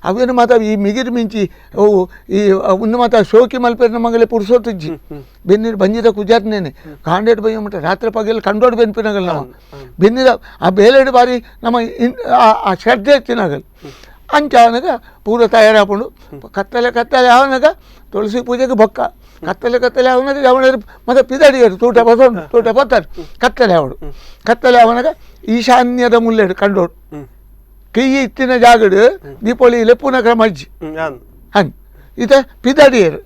ಅವೇನು ಮಾತ ಈ ಮಿಗಿರು ಮಿಂಚಿ ಅವು ಈ ಒಂದು ಮಾತ ಶೋಕಿ ಮಲ್ಪೇರು ನಮಗಲೆ ಪುರುಸೊತ್ತಿಜ್ಜಿ ಬೆನ್ನಿರು ಬಂಜಿದ ಕುಜಾರ್ನೇನೆ ಕಾಂಡೇಡು ಬಯ್ಯ ಮಟ್ಟ ರಾತ್ರಿ ಪಗಲು ಕಂಡೋಡು ಬೆನ್ಪಿನಗಲ್ ನಮ್ಮ ಬೆನ್ನಿದ ಆ ಬೇಲೆಡು ಬಾರಿ ನಮ್ಮ ಆ ಶ್ರದ್ಧೆ ತಿನ್ನಗಲ್ ಅಂಚಾವನಗ ಪೂರ ತಯಾರಾಪುಂಡು ಕತ್ತಲೆ ಕತ್ತಲೆ ಆವನಗ ತುಳಸಿ ಪೂಜೆಗೆ ಬೊಕ್ಕ ಕತ್ತಲೆ ಕತ್ತಲೆ ಅವನಗ ಅವನ ಮತ್ತೆ ಪಿದಡಿಯರು ತೂಟ ಬಸವನು ತೂಟ ಬತ್ತಾರೆ ಕತ್ತಲೆ ಅವಡು ಕತ್ತಲೆ ಅವನಗ ಈಶಾನ್ಯದ ಮುಲ್ಲೆಡು ಕಂಡೋಡು ಕೈಯಿ ಇತ್ತಿನ ಜಾಗಡು ದೀಪಾವಳಿ ಲೆಪ್ಪುನ ಕ್ರಮ ಅಜ್ಜಿ ಹನ್ ಇತ ಪಿದಡಿಯರು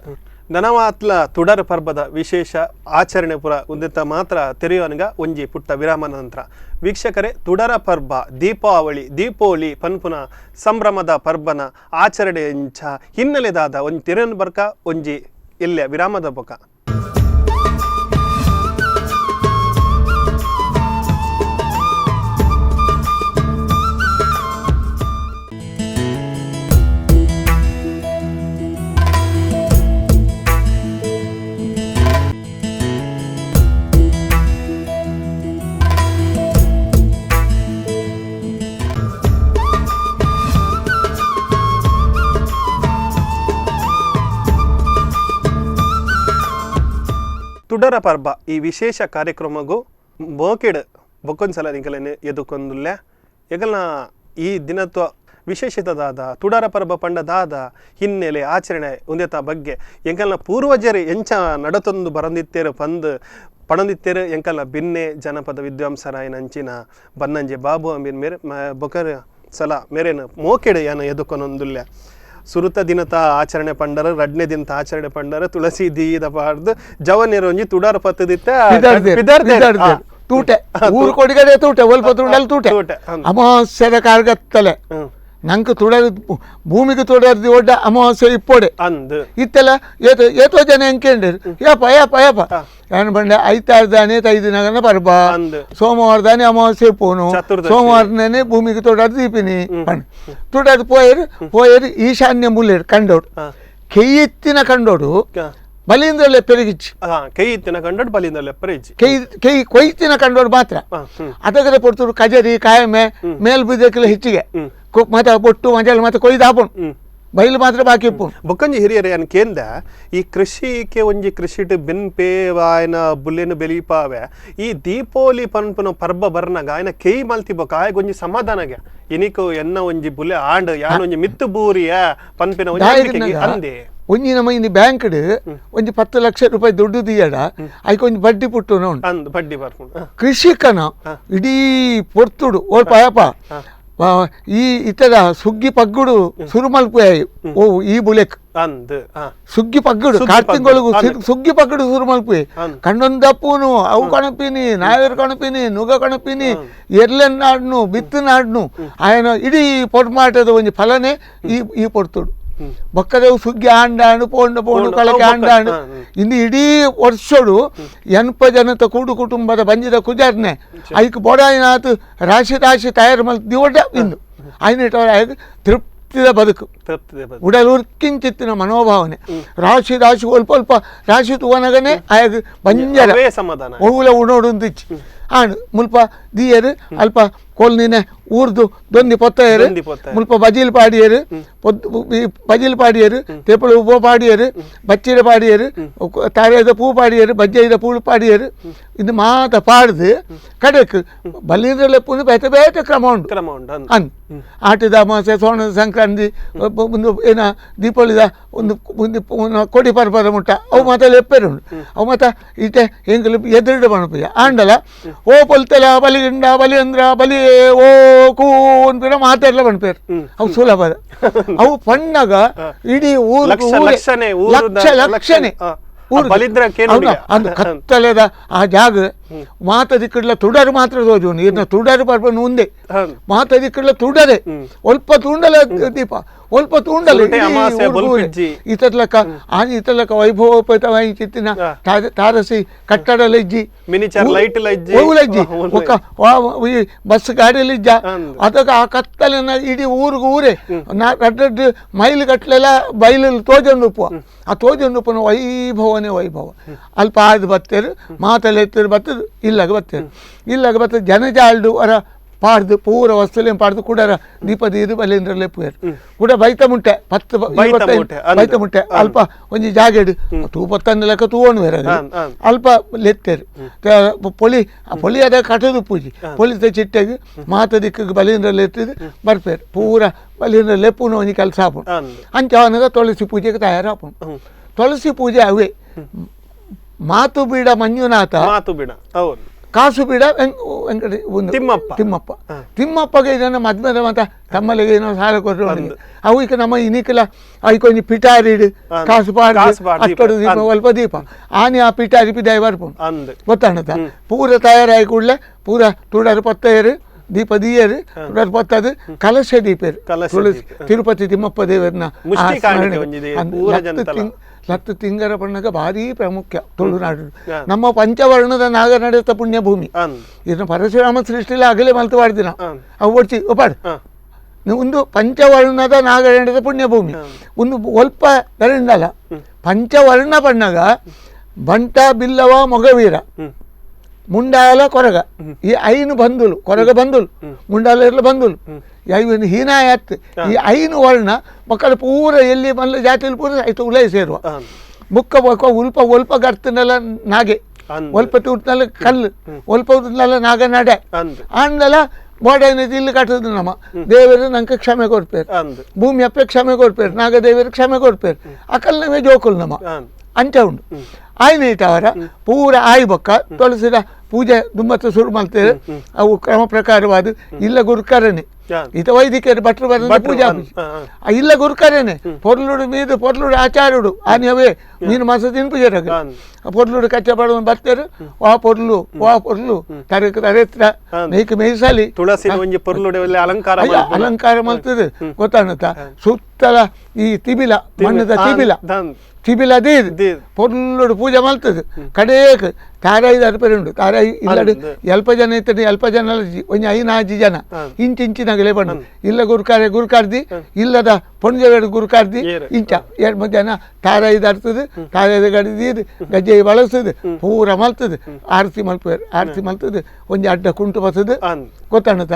ನನವಾತ್ಲ ತುಡರ್ ಪರ್ಬದ ವಿಶೇಷ ಆಚರಣೆ ಪುರ ಉಂದಿತ ಮಾತ್ರ ತೆರೆಯುವನಗ ಒಂಜಿ ಪುಟ್ಟ ವಿರಾಮ ನಂತರ ವೀಕ್ಷಕರೇ ತುಡರ ಪರ್ಬ ದೀಪಾವಳಿ ದೀಪೋಳಿ ಪನ್ಪುನ ಸಂಭ್ರಮದ ಪರ್ಬನ ಆಚರಣೆ ಇಂಚ ಹಿನ್ನೆಲೆದಾದ ಒಂಜಿ ತೆರೆಯನ್ ಬರ್ಕ ಒಂಜಿ ಇಲ್ಲ ವಿರಾಮದ ಬೊಕ. ತುಡರ ಪರ್ಬ ಈ ವಿಶೇಷ ಕಾರ್ಯಕ್ರಮಗೂ ಮೋಕೆಡ್ ಬೊಕ್ಕೊಂದ್ಸಲ ನಿಕಲನೆ ಎದುಕೊಂದುಲ್ಲೆ ಎಗಲ್ನ ಈ ದಿನತ್ವ ವಿಶೇಷತದಾದ ತುಡರ ಪರ್ಬ ಪಂಡದಾದ ಹಿನ್ನೆಲೆ ಆಚರಣೆ ಉಂದೆತ ಬಗ್ಗೆ ಎಂಕಲ್ನ ಪೂರ್ವಜರು ಎಂಚ ನಡತೊಂದು ಬರಂದಿತ್ತೇರು ಪಂದ್ ಪಣಂದಿತ್ತೇರು ಎಂಕಲ್ನ ಬಿನ್ನೆ ಜನಪದ ವಿದ್ವಾಂಸರಾಯನ ಅಂಚಿನ ಬನ್ನಂಜೆ ಬಾಬು ಅಂಬಿನ ಮೇರೆ ಬೊಕರ್ ಸಲ ಮೇರೇನು ಮೋಕೆಡ್ ಯಾನ ಎದುಕೊನೊಂದುಲ್ಲೆ ಸುರುತ ದಿನತ ಆಚರಣೆ ಪಂಡರ ರಡ್ನೆ ದಿನತ ಆಚರಣೆ ಪಂಡರ ತುಳಸಿ ದೀದ ಪಾಡ್ದು ಜವನಿರೊಂಜಿ ತುಡಾರ ಪತ್ತದಿತ್ತ ತೂಟೆ ಊರು ಕೊಡಿಗಡೆ ತೂಟೆ ಒಲ್ಪ ತುಂಡಲ್ ತೂಟೆ ಅಮಾವಾಸ್ಯದ ಕಾರ್ಗತ್ತಲೆ ನಂಗೆ ತುಡರ್ ಭೂಮಿಗೆ ತುಡರ್ದಿ ಒಡ್ಡ ಅಮಾವಾಸ್ಯೆ ಇಪ್ಪೊಡೆ ಅಂದು ಇತ್ತೆಲ್ಲ ಏತೋ ಏತೋ ಜನ ಎಂಕೇಂಡರು ಯಪ್ಪ ಯಪ್ಪ ಯಪ್ಪ ಏನು ಬಂಡೆ ಐತಾರದಾನೆ ತೈದಿನಗನ ಪರ್ಬ ಸೋಮವಾರದಾನೆ ಅಮಾವಾಸ್ಯೆ ಪೋನು ಸೋಮವಾರನೇ ಭೂಮಿಗೆ ತೊಡರ್ದು ದೀಪಿನಿ ಪಂಡ ತುಡರ್ದು ಪೋಯರು ಪೋಯರು ಈಶಾನ್ಯ ಮೂಲೆರು ಕಂಡೋಡು ಕೆಯ್ಯೆತ್ತಿನ ಕಂಡೋಡು ಬಲಿಂದ್ರಲ್ಲೇ ಪೆರಿಗಿಚ್ಚಿ ಕೈ ಎತ್ತಿನ ಕಂಡೋಡು ಬಲಿಂದ್ರಲ್ಲೇ ಪೆರಿಗಿಚ್ಚಿ ಕೈ ಕೈ ಕೊಯ್ತಿನ ಕಂಡೋಡು ಮಾತ್ರ ಅದಕ್ಕೆ ಪೊರ್ತುಡು ಕಜರಿ ಕಾಯಮೆ ಮೇಲ್ಬುದಕ್ಕೆಲ್ಲ ಹೆಚ್ಚಿಗೆ ಮತ್ತೆ ಬೊಟ್ಟು ಮಜಲ್ ಮತ್ತೆ ಕೊಯ್ದು ಹಾಪುಂಡು ಬೈಲು ಮಾತ್ರ ಬಾಕಿ ಇಪ್ಪು. ಬೊಕ್ಕಂಜಿ ಹಿರಿಯರೇ ಅನ್ ಕೇಂದ ಈ ಕೃಷಿಗೆ ಒಂಜಿ ಕೃಷಿಟ್ ಬೆನ್ಪೇ ಆಯನ ಬುಲ್ಲೆನು ಬೆಲಿಪಾವೆ ಈ ದೀಪಾವಳಿ ಪನ್ಪುನ ಪರ್ಬ ಬರ್ನಾಗ ಆಯನ ಕೈ ಮಲ್ತಿ ಬೊಕ್ಕ ಆಯಗ ಒಂಜಿ ಸಮಾಧಾನಗೆ ಇನಿಕು ಎನ್ನ ಒಂಜಿ ಬುಲ್ಲೆ ಆಂಡ್ ಯಾನ್ ಒಂಜಿ ಮಿತ್ತು ಬೂರಿಯ ಪನ್ಪಿನ ಒಂಜಿ ಅಂದೆ. ಒಂಜಿ ನಮ್ಮ ಇನ್ನು ಬ್ಯಾಂಕ್ಡ್ ಒಂಜಿ 10 ಲಕ್ಷ ರೂಪಾಯಿ ದುಡ್ಡು ದಿಯಡ ಐಕ್ ಒಂಜಿ ಬಡ್ಡಿ ಪುಟ್ಟು ಅಂದ್ ಬಡ್ಡಿ ಬರ್ಪುಂಡು. ಕೃಷಿಕನ ಇಡೀ ಪೊರ್ತುಡು ಓಲ್ಪ ಅಯಪ್ಪ ಈ ಇತರ ಸುಗ್ಗಿ ಪಗ್ಗುಡು ಸುರುಮಲ್ಪುಯಾಯಿ ಓ ಈ ಬುಲೆಕ್ ಸುಗ್ಗಿ ಪಗ್ಗುಡು ಕಾರ್ತಿಂಗೊಳಗು ಸುಗ್ಗಿ ಪಗ್ಗುಡು ಸುರುಮಲ್ಪುಯೆ ಕಣ್ಣೊಂದಪ್ಪೂನು ಅವು ಕಣಪಿನಿ ನಾಯರ್ ಕಣಪಿನಿ ನುಗ ಕಣಪಿನಿ ಎರ್ಲೆನ್ ನಾಡ್ನು ಬಿತ್ತು ನಾಡ್ನು ಆಯನ ಇಡೀ ಪೊರ್ಮಾಟದ ಒಂಜಿ ಫಲನೆ ಈ ಈ ಪೊರ್ತುಡು. ಬೊಕ್ಕದವು ಸುಗ್ಗಿ ಆಂಡಾಂಡು ಪೋಂಡು ಪೋಂಡು ಕಳಕೆ ಆಂಡಾಂಡು ಇಂದು ಇಡೀ ವರ್ಷಡು 80 ಜನತ ಕೂಡು ಕುಟುಂಬದ ಬಂಜಿದ ಕುಜಾರ್ನೆ ಐಕ್ ಬೋಡಾಯಿನಾತು ರಾಶಿ ರಾಶಿ ತಯಾರು ಮಲ್ತು ದಿವಟ ಇಂದು ಆಯ್ನಿಟ್ಟವರ ಆಯ್ತು ತೃಪ್ತಿದ ಬದುಕು ಉಡಲ್ ಉರ್ಕಿಂಚಿತ್ತಿನ ಮನೋಭಾವನೆ ರಾಶಿ ರಾಶಿ ಒಲ್ಪ ಒಲ್ಪ ರಾಶಿ ತೂವನಗನೆ ಆಯಗ್ ಬಂಜರ ಒವುಲ ಉಣೋಡುಂದಿಚ್ಚಿ ಆಂಡ್ ಮುಲ್ಪ ದಿಯರು ಅಲ್ಪ ಕೋಲ್ನಿನೆ ಊರ್ದು ದೊಂದಿ ಪೊತ್ತಯರು ಮುಲ್ಪ ಬಜಿಲ್ ಪಾಡಿಯರು ಬಜಿಲ್ ಪಾಡಿಯರು ತೇಪಳು ಉಬ್ಬ ಪಾಡಿಯರು ಬಚ್ಚಿರ ಪಾಡಿಯರು ತಾರೇದ ಪೂ ಪಾಡಿಯರು ಬಜ್ಜೈದ ಪೂ ಪಾಡಿಯರು ಇದು ಮಾತ ಪಾಡ್ದು ಕಡೆಕ್ ಬಲಿಂದ್ರಲೆ ಪೂನು ಬೇತೆ ಬೇತೆ ಕ್ರಮ ಉಂಟು ಅಂದ್ ಆಟಿದ ಅಮಾವಾಸ್ಯೆ ಸೋಣದ ಸಂಕ್ರಾಂತಿ ಒಂದು ಏನ ದೀಪಾವಳಿದ ಒಂದು ಒಂದು ಕೊಡಿ ಪರ್ಬದ ಮುಟ್ಟ ಅವು ಮಾತ ಲೆಪ್ಪೇರು ಉಂಟು ಅವು ಮಾತ ಈಟೆ ಎಂಕಲು ಎದುರುಡು ಪಣಪುಜ ಆಂಡಲ ಓ ಪೊಲ್ತೆಲ ಬಲಿಗಿಂಡ ಬಲಿ ಅಂದ್ರ ಬಲಿ ಓ ಕೂ ಅನ್ಪಿರ ಮಾತಾಡ್ಲ ಪಣ್ಪೇರು ಅವು ಸುಲಭದ ಅವು ಪಣ್ಣಗ ಇಡೀ ಊರು ಲಕ್ಷ ಲಕ್ಷನೆ ಕತ್ತಲೆದ ಆ ಜಾಗ ಮಾತ ದಿಕ್ಕಡ್ಲ ತುಡರು ಮಾತ್ರ ತೋಜುನು ಇರ್ನ ತುಡರು ಪರ್ಪನು ಉಂದೆ ಮಾತ ದಿಕ್ಕಡ್ಲ ತುಡರೆ ಒಲ್ಪ ತುಂಡಲ ದೀಪ ಒಲ್ಪ ತುಂಡಲ ಇತರ್ಲಕ್ಕ ಆನಿ ಇತರ್ಲಕ್ಕ ವೈಭವೋಪೇತವಾಗಿ ಚಿತ್ತಿನ ತಾರಸಿ ಕಟ್ಟಡ ಲಜ್ಜಿ ಲಜ್ಜಿ ಒಕ್ಕ ಬಸ್ ಗಾಡಿ ಲಜ್ಜ ಅದಕ್ಕೆ ಆ ಕತ್ತಲಿನ ಇಡೀ ಊರಿಗೆ ಊರೇ ರಡ್ಡು ಮೈಲು ಗಟ್ಟಲೆಲ್ಲ ಬೈಲು ತೋಜೊಂದು ಉಪ್ಪು ಆ ತೋಜೊಂದು ಉಪ್ಪುನ ವೈಭವನೇ ವೈಭವ. ಅಲ್ಪ ಆಯ್ದು ಬತ್ತೇರು ಮಾತಲ್ಲಿ ಎತ್ತಿರು ಬತ್ತದ ಬತ್ತದು ಇಲ್ಲಾಗ ಬರ್ತೇವೆ ಇಲ್ಲಾಗ ಬರ್ತದೆ ಜನ ಜಾಲ್ಡು ಹೊರ ಪಾಡ್ದು ಪೂರ ವಸ್ತುಲೇನು ಪಾಡ್ದು ಕೂಡರ ದೀಪ ದೀದು ಬಲೀಂದ್ರ ಲೆಪ್ಪುವೇರು ಕೂಡ ಬೈತ ಮುಟ್ಟೆ 10 25 ಬೈತ ಮುಟ್ಟೆ ಅಲ್ಪ ಒಂಜಿ ಜಾಗೆಡು ತೂ ಪತ್ತಂದು ಲೆಕ್ಕ ತೂವಣು ಬೇರೆ ಅಲ್ಪ ಲೆತ್ತೇರು ಪೊಳಿ ಪೊಳಿ ಅದ ಕಟದು ಪೂಜೆ ಪೊಲಿತ ಚಿಟ್ಟೆಗೆ ಮಾತ ದಿಕ್ಕಿಗೆ ಬಲೀಂದ್ರ ಲೆತ್ತಿದ್ದು ಬರ್ಪೇರು ಪೂರ ಬಲೀಂದ್ರ ಲೆಪ್ಪುನ ಒಂಜಿ ಕೆಲಸ ಆಪುಂಡು ಅಂಚ ಅವನಾಗ ತುಳಸಿ ಪೂಜೆಗೆ ತಯಾರಾಪುಂಡು. ತುಳಸಿ ಪೂಜೆ ಅವೇ ಮಾತು ಬೀಡ ಮಂಜುನಾಥ ಮಾತು ಬೀಡ ಹೌದು ಕಾಸು ಬೀಡ ವೆಂಕಟ ತಿಮ್ಮಪ್ಪ ತಿಮ್ಮಪ್ಪ ತಿಮ್ಮಪ್ಪಗೆ ಇದನ್ನು ಮದ್ಮದ ಮಾತ ತಮ್ಮಲ್ಲಿಗೆ ಏನೋ ಸಾಲ ಕೊಟ್ಟರು ಅವು ಈಗ ನಮ್ಮ ಇನಿಕಲ ಐಕೊಂಜಿ ಪಿಟಾರಿಡು ಕಾಸು ಪಾಡು ಅಷ್ಟೊಡು ದೀಪ ಅಲ್ಪ ದೀಪ ಆನೆ ಆ ಪಿಟಾರಿ ಪಿದಾಯಿ ಬರ್ಪುಂಡು ಗೊತ್ತಾಣತ ಪೂರ ತಯಾರಾಗಿ ಕೂಡಲೇ ಪೂರ ತುಡರು ಪತ್ತೇರು ದೀಪ ದೀಯರು ತುಡರು ಪತ್ತದು ಕಲಶ ದೀಪೇರು ತುಳಸಿ ತಿರುಪತಿ ತಿಮ್ಮಪ್ಪ ದೇವರನ್ನ ಲತ್ತು ತಿಂಗರ ಪಣ್ಣಗ ಭಾರಿ ಪ್ರಾಮುಖ್ಯ ತುಳುನಾಡು ನಮ್ಮ ಪಂಚವರ್ಣದ ನಾಗನಡೆತ ಪುಣ್ಯಭೂಮಿ. ಇದನ್ನು ಪರಶುರಾಮ ಸೃಷ್ಟಿಲಿ ಆಗಲೇ ಮಲ್ತು ವಾಡ್ದಿನ ಅವು ಒಡ್ಚಿ ಒಪಾಡು ಒಂದು ಪಂಚವರ್ಣದ ನಾಗನಡೆತ ಪುಣ್ಯಭೂಮಿ ಒಂದು ಒಲ್ಪ ಗರಿಂಡಲ ಪಂಚವರ್ಣ ಪಣ್ಣಗ ಬಂಟ ಬಿಲ್ಲವ ಮೊಗವೀರ ಮುಂಡಾಲ ಕೊರಗ ಈ ಐನು ಬಂಧುಲು ಕೊರಗ ಬಂಧುಲು ಮುಂಡಾಲ ಇರಲು ಬಂಧುಲು ಐವನು ಹೀನಾಯತ್ ಈ ಐನು ವರ್ಣ ಮಕ್ಕಳು ಪೂರ ಎಲ್ಲಿ ಮಲ್ಲ ಜಾತಿಯಲ್ಲಿ ಪೂರ ಆಯ್ತು ಉಲೈ ಸೇರುವ ಮುಕ್ಕ ಬೊಕ್ಕ ಉಲ್ಪ ಒಲ್ಪ ಗರ್ತನೆಲ್ಲ ನಾಗೆ ಒಲ್ಪ ತೂಟ್ನಲ್ಲ ಕಲ್ಲು ಒಲ್ಪ ಉಟ್ನಲ್ಲ ನಾಗ ನಡೆ ಆಂಡಲ ಬೋಡೈನ ಇಲ್ಲಿ ಕಟ್ಟದು ನಮ್ಮ ದೇವರು ನಂಗೆ ಕ್ಷಮೆ ಕೊಡ್ಪೇರು ಭೂಮಿ ಅಪ್ಪೆ ಕ್ಷಮೆ ಕೊಡ್ಪೇರು ನಾಗದೇವರು ಕ್ಷಮೆ ಕೊಡ್ಪೇರು ಅಕಲ್ ನಮೇ ಜೋಕುಲ್ ನಮ್ಮ ಅಂಚ ಉಂಡು ಆಯ್ನ ಇಟ್ಟವರ ಪೂರ ಆಯ್ ಬೊಕ್ಕ ತುಳಸಿದ ಪೂಜೆ ದುಮ್ಮತ್ತ ಶುರು ಮಾಡ್ತೇವೆ ಅವು ಕ್ರಮ ಪ್ರಕಾರವಾದ ಇಲ್ಲ ಗುರುಕರನೆ ಇತ ವೈದಿಕರು ಭಟ್ರು ಬರ ಪೂಜೆ ಇಲ್ಲ ಗುರುಕರನೆ ಪೊರ್ಲುಡು ಮೀದು ಪೊರ್ಲುಡು ಆಚಾರ್ಯುಡು ಆನೆಯವೇ ಮೀನು ಮಾಸ ತಿನ್ ಪೂಜೆ ಪೊರ್ಲುಡು ಕಚ್ಚ ಪಡುವ ಬರ್ತಾರೆ ವಾ ಪೊರ್ಲು ವಾ ಪೊರ್ಲು ತರಕ ತರೆತ್ರ ಮೇಯ್ಕ ಮೇಯ್ಸಾಲಿ ತುಳಸಿ ಒಂಜಿ ಪೊರ್ಲುಡು ಅಲಂಕಾರ ಅಲಂಕಾರ ಮಾಡ್ತದೆ ಗೊತ್ತಾಣತ ಸುತ್ತಲ ಈ ತಿಬಿಲ ಮಣ್ಣದ ತಿಬಿಲ ತಿಬಿಲ ದೀದ್ ಪೊರ್ಲುಡು ಪೂಜೆ ಮಲ್ತದೆ ಕಡೇಕ್ ತಾರಾಯಿ ಅರ್ಪರೆ ಉಂಡು ತಾರಾಯಿ ಇಲ್ಲಡು ಎಲ್ಪ ಜನ ಇತ್ತನೆ ಎಲ್ಪ ಜನ ಒಂಜಿ ಐನಾಜಿ ಜನ ಇಂಚು ಇಂಚಿನಾಗಲೇ ಬಣ್ಣ ಇಲ್ಲ ಗುರುಕಾರೆ ಗುರುಕಾರ್ದಿ ಇಲ್ಲದ ಪೊಣ್ಜವೇಡು ಗುರುಕಾರ್ದಿ ಇಂಚ ಎರಡು ಮೂರು ಜನ ತಾರಾಯಿ ದರ್ತದೆ ತಾರಾಯಿ ಗಡಿದೀದು ಗಜ್ಜೆ ಬಳಸ್ತದೆ ಪೂರ ಮಲ್ತದೆ ಆರತಿ ಮಲ್ಪೇರು ಆರತಿ ಮಲ್ತದೆ ಒಂಜಿ ಅಡ್ಡ ಕುಂಟು ಬರ್ತದೆ ಗೊತ್ತಾಣತ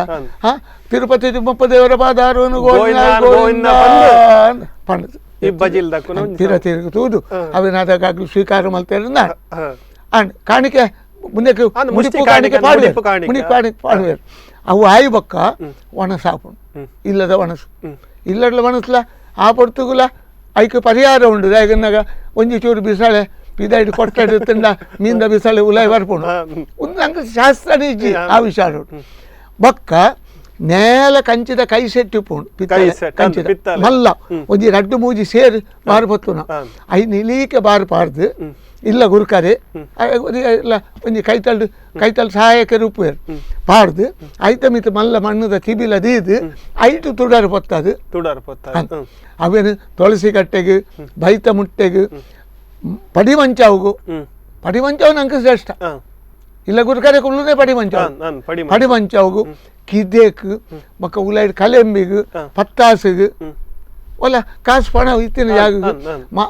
ಹಾ ತಿರುಪತಿ ತಿಮ್ಮಪ್ಪ ದೇವರ ಪಾದಾರನು ಗೋವಿಂದ ಗೋವಿಂದ ಪಂಡದು ತೀರ ತೀರ ತೂದು ಅವಿನಾದಾಗಲೂ ಸ್ವೀಕಾರ ಮಲ್ತೇರೆ ಅಂಡ್ ಕಾಣಿಕೆ ಮುಂದಕ್ಕೆ ಮುಡಿಪು ಕಾಣಿಕೆ ಪಾಡುವೇರು ಮುಡಿಪು ಕಾಣಿಕೆ ಪಾಡುವೇರು ಅವು ಆಯಿ ಬೊಕ್ಕ ಒಣಸಾಪುಂಡು ಇಲ್ಲದ ಒಣಸು ಇಲ್ಲಡ್ಲ ಒಣಸ್ಲ ಆ ಪೊರ್ತುಗುಲ ಐಕ್ ಪರಿಹಾರ ಉಂಡು ದಾಯಗನ್ನಾಗ ಒಂಜಿ ಚೂರು ಬಿಸಾಳೆ ಪಿದಾಯ್ಡು ಕೊಟ್ಟಡು ತಿಂಡ ಮೀಂದ ಬಿಸಾಳೆ ಉಲಾಯ್ ಬರ್ಪುಂಡು ಒಂದು ನಂಗೆ ಶಾಸ್ತ್ರನೇ ಇಜ್ಜಿ ಆ ವಿಚಾರ ಬೊಕ್ಕ ನೇಲ ಕಂಚಿದ ಕೈ ಸೆಟ್ಟಿ ಉಪ್ಪುಂಡು ಕಂಚಿದ ಮಲ್ಲ ಒಂಜಿ ರಡ್ಡು ಮೂಜಿ ಸೇರು ಬಾರು ಪತ್ತುನ I ನಿಲೀಕೆ ಬಾರು ಪಾಡ್ದು ಇಲ್ಲ ಗುರುಕಾರೆ ಇಲ್ಲ ಒಂಜಿ ಕೈತಲ್ಡು ಕೈತಲ್ ಸಹಾಯಕರು ಉಪ್ಪುವೇರು ಪಾಡ್ದು ಐತ ಮಿತ್ ಮಲ್ಲ ಮಣ್ಣದ ತಿಬಿಲ ದೀದು ಐಟು ತುಡಾರು ಪೊತ್ತದು ತುಡಾರು ಪೊತ್ತ ಅವೇನು ತುಳಸಿ ಕಟ್ಟೆಗೆ ಬೈತ ಮುಟ್ಟೆಗೆ ಪಡಿಮಂಚಾವುಗು ಪಡಿಮಂಚಾವು ನಂಗೆ ಶ್ರೇಷ್ಠ ಇಲ್ಲ ಗುರುಕಾರೆ ಕುಲ್ಲುನೇ ಪಡಿಮಂಚಾವು ಪಡಿಮಂಚಾವುಗು ಕಿದೇಕ್ ಬೊಕ್ಕ ಉಲೈಡ್ ಕಲೆಂಬಿಗ್ ಪತ್ತಾಸುಗು ಒಲ್ಲ ಕಾಸು ಪಣ ಇತ್ತಿನ ಜಾಗ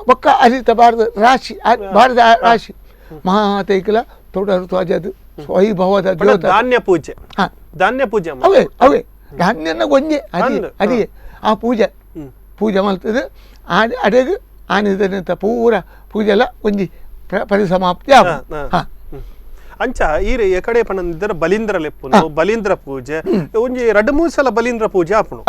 ಬೊಕ್ಕ ಅರಿತ ಬಾರದ ರಾಶಿ ಬಾರದ ರಾಶಿ ಮಹಾತೈಕಲ ತೊಡರು ತ್ವಜದು ವೈಭವದ ಧಾನ್ಯ ಪೂಜೆ ಧಾನ್ಯ ಪೂಜೆ ಅವೇ ಅವೇ ಧಾನ್ಯನ ಗೊಂಜೆ ಅರಿ ಅರಿಯೆ ಆ ಪೂಜೆ ಪೂಜೆ ಮಲ್ತದೆ ಅಡೆಗೆ ಆನಿದನಂತ ಪೂರ ಪೂಜೆ ಎಲ್ಲ ಒಂಜಿ ಪರಿಸಮಾಪ್ತಿ ಆಗ. ಹಾಂ ಅಂಚ ಈ ಎಕಡೆ ಪಣಂದಿದ್ದರ ಬಲೀಂದ್ರ ಲೆಪ್ಪುನು ಬಲೀಂದ್ರ ಪೂಜೆ ಒಂಜಿ ರಡ್ಡು ಮೂರು ಸಲ ಬಲೀಂದ್ರ ಪೂಜೆ ಆಪುಣು.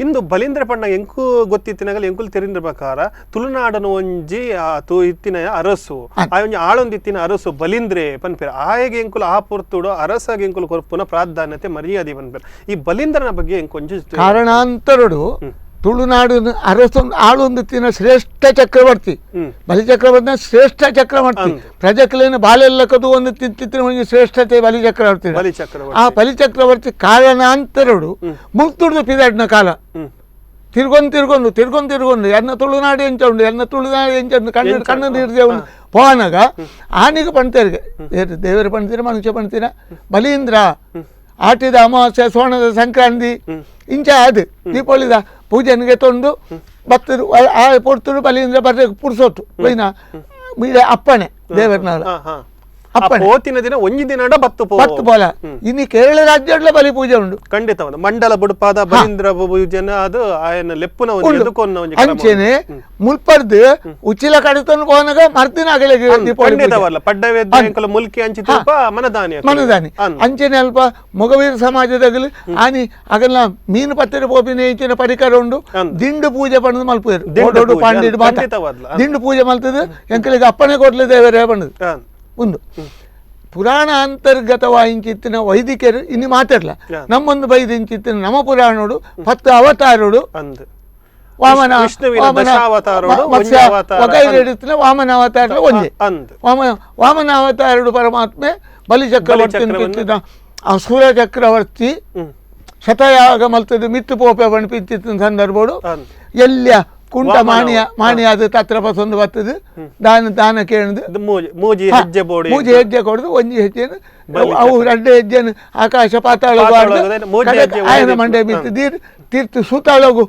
ಇಂದು ಬಲೀಂದ್ರ ಪಣ್ಣ ಎಂಕು ಗೊತ್ತಿತ್ತಿನಾಗಲಿ ಎಂಕುಲು ತೆರಿಂದ್ರ ಪ್ರಕಾರ ತುಳುನಾಡನ ಒಂಜಿ ತೂ ಇತ್ತಿನ ಅರಸು ಆ ಒಂಜಿ ಆಳೊಂದಿತ್ತಿನ ಅರಸು ಬಲೀಂದ್ರೆ ಪನ್ಪೇರು ಆಯಗೆ ಎಂಕುಲು ಆ ಪೊರ್ತುಡು ಅರಸಾಗಿ ಎಂಕುಲು ಕೊರ್ಪುನ ಪ್ರಾಧಾನ್ಯತೆ ಮರ್ಯಾದೆ ಪನ್ಪೇರು. ಈ ಬಲೀಂದ್ರನ ಬಗ್ಗೆ ಎಂಕೊಂಜಿ ಕಾರಣಾಂತರಡು ತುಳುನಾಡು ಅರಸು ಆಳೊಂದಿತ್ತಿನ ಶ್ರೇಷ್ಠ ಚಕ್ರವರ್ತಿ ಬಲಿ ಚಕ್ರವರ್ತಿನ ಶ್ರೇಷ್ಠ ಚಕ್ರವರ್ತಿ ಪ್ರಜೆಕಲೇನ ಬಾಲೆಲ್ಲಕದು ಒಂದು ತಿಂತಿತ್ತಿನ ಒಂದು ಶ್ರೇಷ್ಠತೆ ಬಲಿ ಚಕ್ರವರ್ತಿ. ಆ ಬಲಿ ಚಕ್ರವರ್ತಿ ಕಾರಣಾಂತರಡು ಮುಲ್ತುಡ್ದು ಪಿದಾಡಿನ ಕಾಲ ತಿರ್ಗೊಂದು ತಿರ್ಗೊಂದು ತಿರ್ಗೊಂದು ತಿರ್ಗೊಂದು ಎನ್ನ ತುಳುನಾಡು ಎಂಚ ಉಂಡು ಎನ್ನ ತುಳುನಾಡು ಎಂಚ ಉಂಡು ಕಣ್ಣು ಕಣ್ಣು ನೀರು ಉಂಡು ಪೋನಾಗ ಆನಿಗೆ ಪಣ್ತೇರಿಗೆ ದೇವರ ಪಣ್ತೀರ ಮನುಷ್ಯ ಪಣ್ತೀರ ಬಲೀಂದ್ರ ಆಟಿದ ಅಮಾವಾಸ್ಯೆ ಸೋಣದ ಸಂಕ್ರಾಂತಿ ಇಂಚ ಅದು ದೀಪಾವಳಿದ ಪೂಜೆನಿಗೆ ತೊಂದು ಬತ್ತರು ಆ ಪೊರ್ತರು ಬಲೀಂದ್ರ ಬರ್ರೆ ಪುರ್ಸೊತ್ತು ಒಯ್ನ ಮೀಡೆ ಅಪ್ಪಣೆ ದೇವರನಾಳ ಪೋತಿನ ದಿನ ಒಂಜಿ ದಿನ ಬತ್ತು ಬತ್ತು ಪೋಲ. ಇನ್ನು ಕೇರಳ ರಾಜ್ಯಡ್ಲ ಬಲಿ ಪೂಜೆ ಉಂಡು ಖಂಡಿತ. ಮಂಡಲ ಬುಡುಪಾದ ಬಲೀಂದ್ರ ಪೂಜೆನ ಅದು ಆಯನ ಲೆಪ್ಪುನ ಅಂಚೆನೆ ಮುಲ್ಪರ್ದು ಉಚ್ಚಿಲ ಕಡತನ್ನು ಪೋನಗ ಮರ್ದಿನ ಅಗಲಿಗೆ ದೀಪಾವಳಿ ಪಡ್ಡವೇದ ಮುಲ್ಕಿ ಅಂಚಿ ಮನದಾನಿ ಮನದಾನಿ ಅಂಚೆನೆ ಅಲ್ಪ ಮೊಗವೀರ ಸಮಾಜದಾಗಲಿ ಆನಿ ಅಗಲ ಮೀನು ಪತ್ತೆರೆ ಪೋಪಿನ ಇಂಚಿನ ಪರಿಕರ ಉಂಡು. ದಿಂಡು ಪೂಜೆ ಪಂಡದು ಮಲ್ಪುವೆರು ಓಡೋಡು ಪಾಂಡಿಡು ಮಾತ ದಿಂಡು ಪೂಜೆ ಮಲ್ತದು ಎಂಕಲಿಗೆ ಅಪ್ಪನೆ ಕೊಡ್ಲೆ ದೇವರೇ ಪಂಡದು ಒಂದು ಪುರಾಣ ಅಂತರ್ಗತವಾಯಿಂಚಿತ್ತಿನ ವೈದಿಕರು ಇನ್ನು ಮಾತಾಡಲ. ನಮ್ಮೊಂದು ಬೈದು ಇಂಚಿತ್ತಿನ ನಮ್ಮ ಪುರಾಣೋಡು 10 ಅವತಾರೋಡು ವಾಮನ ವಾಮನ ಅವತಾರ ಒಂಜೆ ವಾಮನ ಅವತಾರಡು ಪರಮಾತ್ಮೆ ಬಲಿ ಚಕ್ರವರ್ತಿ ಅಸುರ ಚಕ್ರವರ್ತಿ ಶತಯಾಗ ಮಲ್ತದು ಮಿತ್ತು ಪೋಪೆ ಬಣ್ಪಿಂಚಿತ್ತಿನ ಸಂದರ್ಭೋಡು ಎಲ್ಲಿಯ ಕುಂಟ ಮಾಣಿಯ ಮಾಣಿಯಾದ ತತ್ರ ಪಸೊಂದು ಬರ್ತದೆ ದಾನ ದಾನ ಕೇಳುದು ಮೂಜಿ ಹೆಜ್ಜೆ ಮೂಜಿ ಹೆಜ್ಜೆ ಕೊಡುದು ಒಂಜಿ ಹೆಜ್ಜೆನು ಅವು ರಡ್ಡು ಹೆಜ್ಜೆನು ಆಕಾಶ ಪಾತಾಳ ಆಯನ ಮಂಡೆ ಮಿತ್ತು ದೀರ್ ತೀರ್ಥ ಸುತಾಳಗು